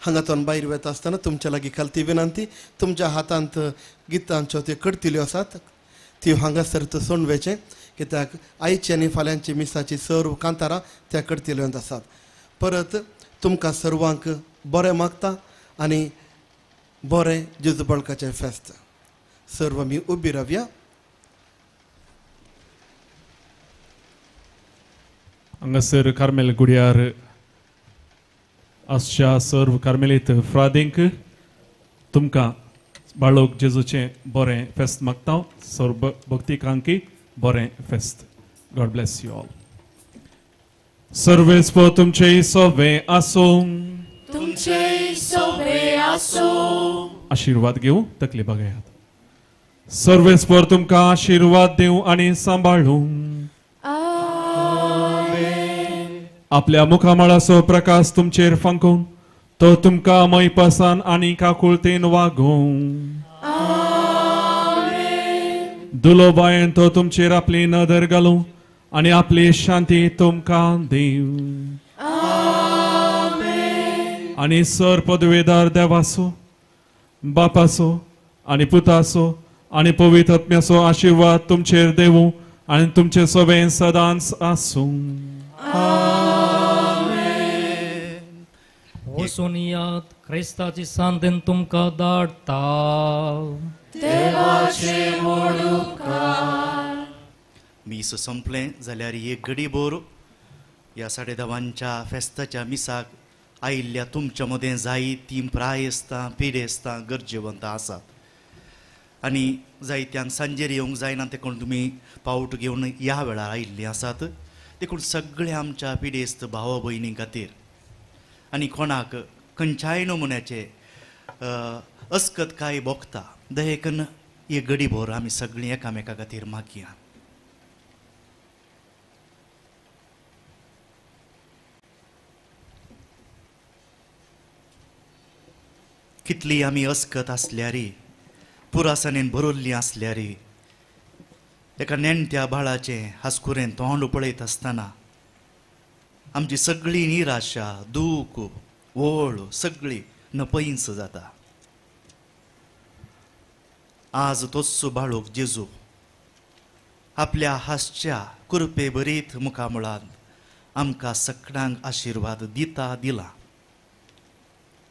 हांगातून भायर वता आसतना तुमच्या लागीं खालती विनंती, तुमच्या हातांत गितांच्यो त्यो कडतिल्यो आसात त्यो हांगासर सोंडवेचें, कित्याक आयची आनी फाल्यांची मिसाची सर्व कांतारां त्या कडतिल्यांत आसात. परत तुमकां सर्वांक बरें मागता आनी बरें जेजू बाळकाचें फेस्त. सर्व आमी उबी रावया. हांगासर कार्मेल गुड्यार आसच्या सर्व कार्मेलीत फ्रादींक तुमकां बाळक जेजूचें बरें फेस्त मागता. सर्व भक्तिकांकी बरें फेस्त. God bless you all. सर्वेस्पर तुमचे सोवे आसूं. तुमचे सोवे आसूं. आशिर्वाद घेवं तकली बघायात. सर्वेस्पर तुमकां आशिर्वाद दिवं आनी सांबाळूं. आपल्या मुखामळाचो प्रकाश तुमचेर फांकून तो तुमकां मैपासान आनी काकुळतेन वागोवं. दुलोबायेन तो तुमचेर आपली नदर घालूं आनी आपली शांती तुमकां दिवं. आनी सर पदवेदार देवाचो, बापाचो आनी पुताचो आनी पवित्र आत्म्याचो आशिर्वाद तुमचेर देवूं आनी तुमचे सवें सदांच आसूं. वचून क्रिस्ताची सांदेन तुमकां धाडटा. देवाचे व्हड उपकार. मीस संपलें जाल्यार एक घडी भर ह्या 10:30 फेस्ताच्या मिसाक आयिल्ल्या तुमच्या मदें जायतीं प्रायस्तां पिडेस्तां गरजेवंतां आसात आनी जायत्यांक सांजेर येवंक जायना देखून तुमी पावट घेवन ह्या वेळार आयिल्लीं आसात. देखून सगळ्या आमच्या पिडेस्त भावा भयणीं खातीर आनी कोणाक खंयच्याय नमुन्याचे अस्कत काय भोगता देखून एक घडी भर आमी सगळीं एकामेका खातीर मागया. कितली आमी अस्कत आसल्यारी, पुरासानेन भरिल्लीं आसल्यारी, एका नेणट्या बाळाचें हासकुरें तोंड पळयत आसतना आमची सगळी निराशा, दूख, ओळ सगळी नपयंस जाता. आज तोच बाळूक जेजू आपल्या हासच्या कृपे भरीत मुखामुळांत आमकां सगळ्यांक आशिर्वाद दिता दिला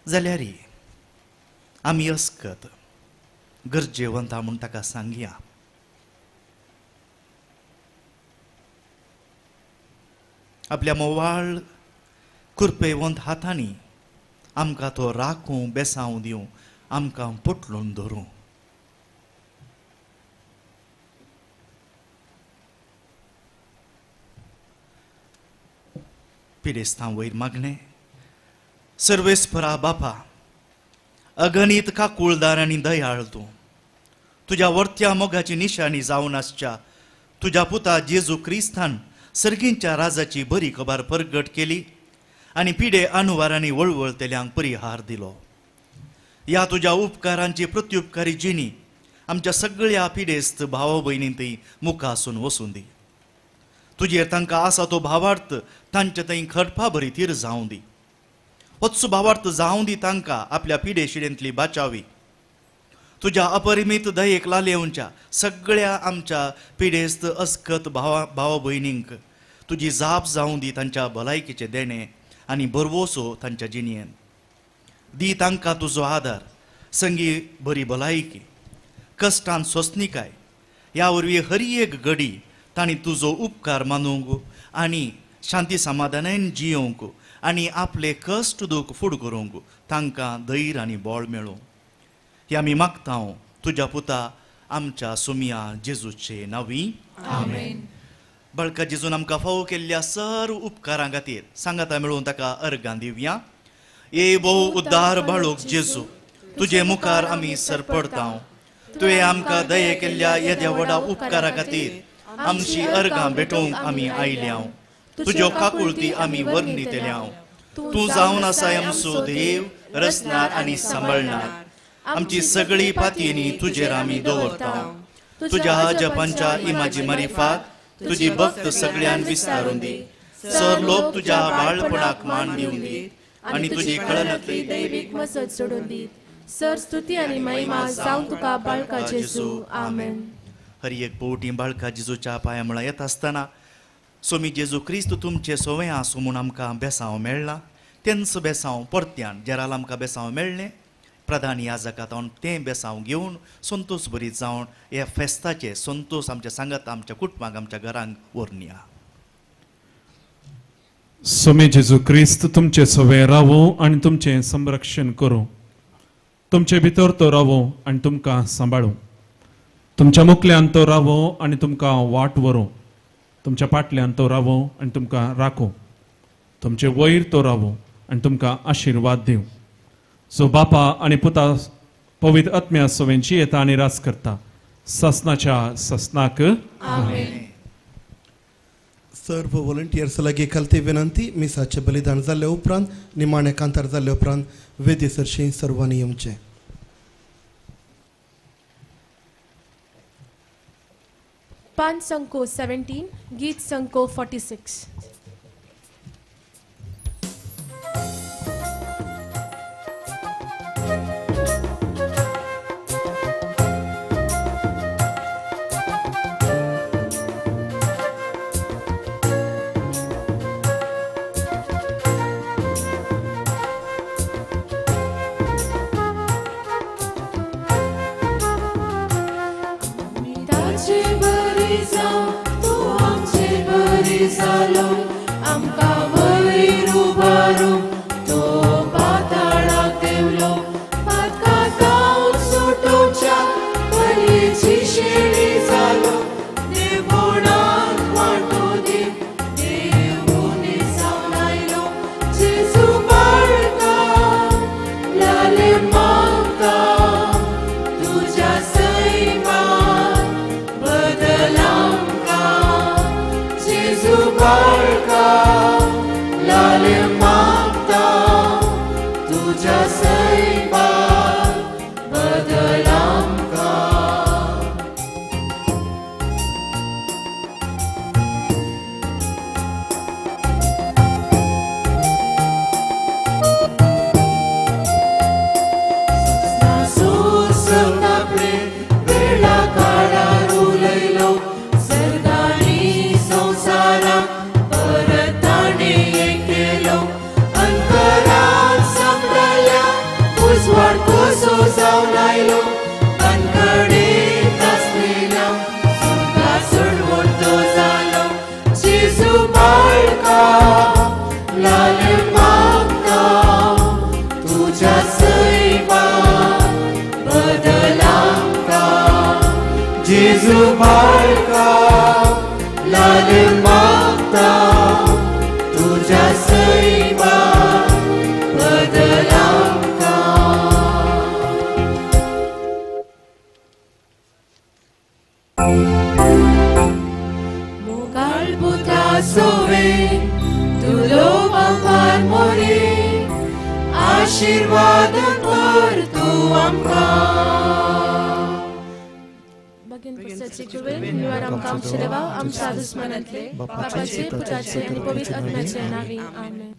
जाल्यार आमी अस्कत गरजेवंता म्हूण ताका सांगया. आपल्या मोवाळ कृपेवंत हातांनी आमकां तो राखूं, बेसांव दिवं, आमकां पोटलून धरूं. पिडेस्तां वयर मागणें. सर्वेस्परा बापा, अगणीत काकुळदार आनी दयाळ तूं, तुज्या वर्त्या मोगाची निशाणी जावन आसच्या तुज्या पुता जेजू क्रिस्तान सर्गींच्या राजाची बरी खबर परगट केली आनी पिडे अनुवारांनी वळवळतेल्यांक परिहार दिलो. ह्या तुज्या उपकारांची प्रत्युपकारी जिणी आमच्या सगळ्या पिडेस्त भाव भयणीं मुखासून वसून दी. तुजेर तांकां आसा तो भावार्थ तांचे थंय खडपा बरी तीर जावं दी. होच भावार्थ जावं दी तांकां आपल्या पिडे शिडेंतली बाचावी. तुज्या अपरिमीत दयेक लालेवच्या सगळ्या आमच्या पिडेस्त अस्कत भाव भयणींक तुजी जाप जावं दी तांच्या भलायकेचें देणें आनी भरवोसो तांच्या जिणेन दी. तांकां तुजो आदार, संगी बरी भलायकी, कश्टान सोंसणीकाय, ह्या वरवीं हर एक घडी तांणी तुजो उपकार मानूंक आनी शांती समाधानान जियोवंक आनी आपले कश्ट दूख फुड करूंक तांकां धैर्य आनी बळ मेळूं. हे आमी मागता तुज्या पुता आमच्या सुमिया जेजूचे नांवी. आमेन. बळका जेजून आमकां फावो केल्ल्या सर्व उपकारां खातीर सांगाता मेळून ताका अर्गां दिवया. ए भोव उद्दार बाळूक जेजू, तुजे मुखार आमी सरपडता. तुवें आमकां दये केल्ल्या येद्या व्हडा उपकारा खातीर आमची अर्गां भेटोवंक आमी आयल्या. तुज्यो काकुळती आमी वर्णितल्या. तूं जावन आसाय आमचो देव, रचणार आनी सांबाळणार. आमची सगळी पातयेनी तुजेर आमी दवरता. तुज्या जपांच्या इमाजी मारिफात तुजी भक्त सगळ्यान विस्तारून दी. सर लोक तुज्या बाळपणाक मान दिवन दी आनी तुजी कळनातली दैवीक मसत सोडून दी. सर स्तुती आनी महिमा जावं तुका बाळका जेजू. आमेन. हर एक पवटी बाळका जेजूच्या पांया मुळा येता आसतना सोमी जेजू क्रिस्त तुमचे सोवे आसूं म्हूण आमकां बेसांव मेळ्ळां. तेंच बेसांव परत्यान जेराल आमकां बेसांव मेळ्ळें. प्रधान याजका जावन तें बेसांव घेवन संतोष बरी जावन ह्या फेस्ताचे संतोष आमच्या सांगात आमच्या कुटुंबाक आमच्या घरांक व्हरया. सोमी जेजू क्रिस्त तुमचे सोवे रावो आनी तुमचें संरक्षण करूं. तुमचे भितर तो रावो आनी तुमकां सांबाळूं. तुमच्या मुखल्यान तो रावो आनी तुमकां वाट व्हरूं. तुमच्या फाटल्यान तो रावो आनी तुमकां राखूं. तुमचे वयर तो रावो आनी तुमकां आशिर्वाद दिवं. सो बापा आनी पुता पवित्र आत्म्या सवेंची येता आनी राज करता ससनाच्या ससनाक. आमेन. सर्व व्हॉलंटियर्स लागीं खालती विनंती, मिसाचें बलिदान जाल्ले उपरांत निमाणें कांतार जाल्ले उपरांत वेदी सरशीं सर्वांनी येवचें. पान संको 17, गीत संको 46. आशीर्वाद कर तूं आमकां. बागेन पुस्तकाचे कृपेन निवार आमकां आमचे देवा आमच्या दुस्मानांतले बापाचे पुताचे आनी पवित्र आत्म्याचे नांवी. आमेन.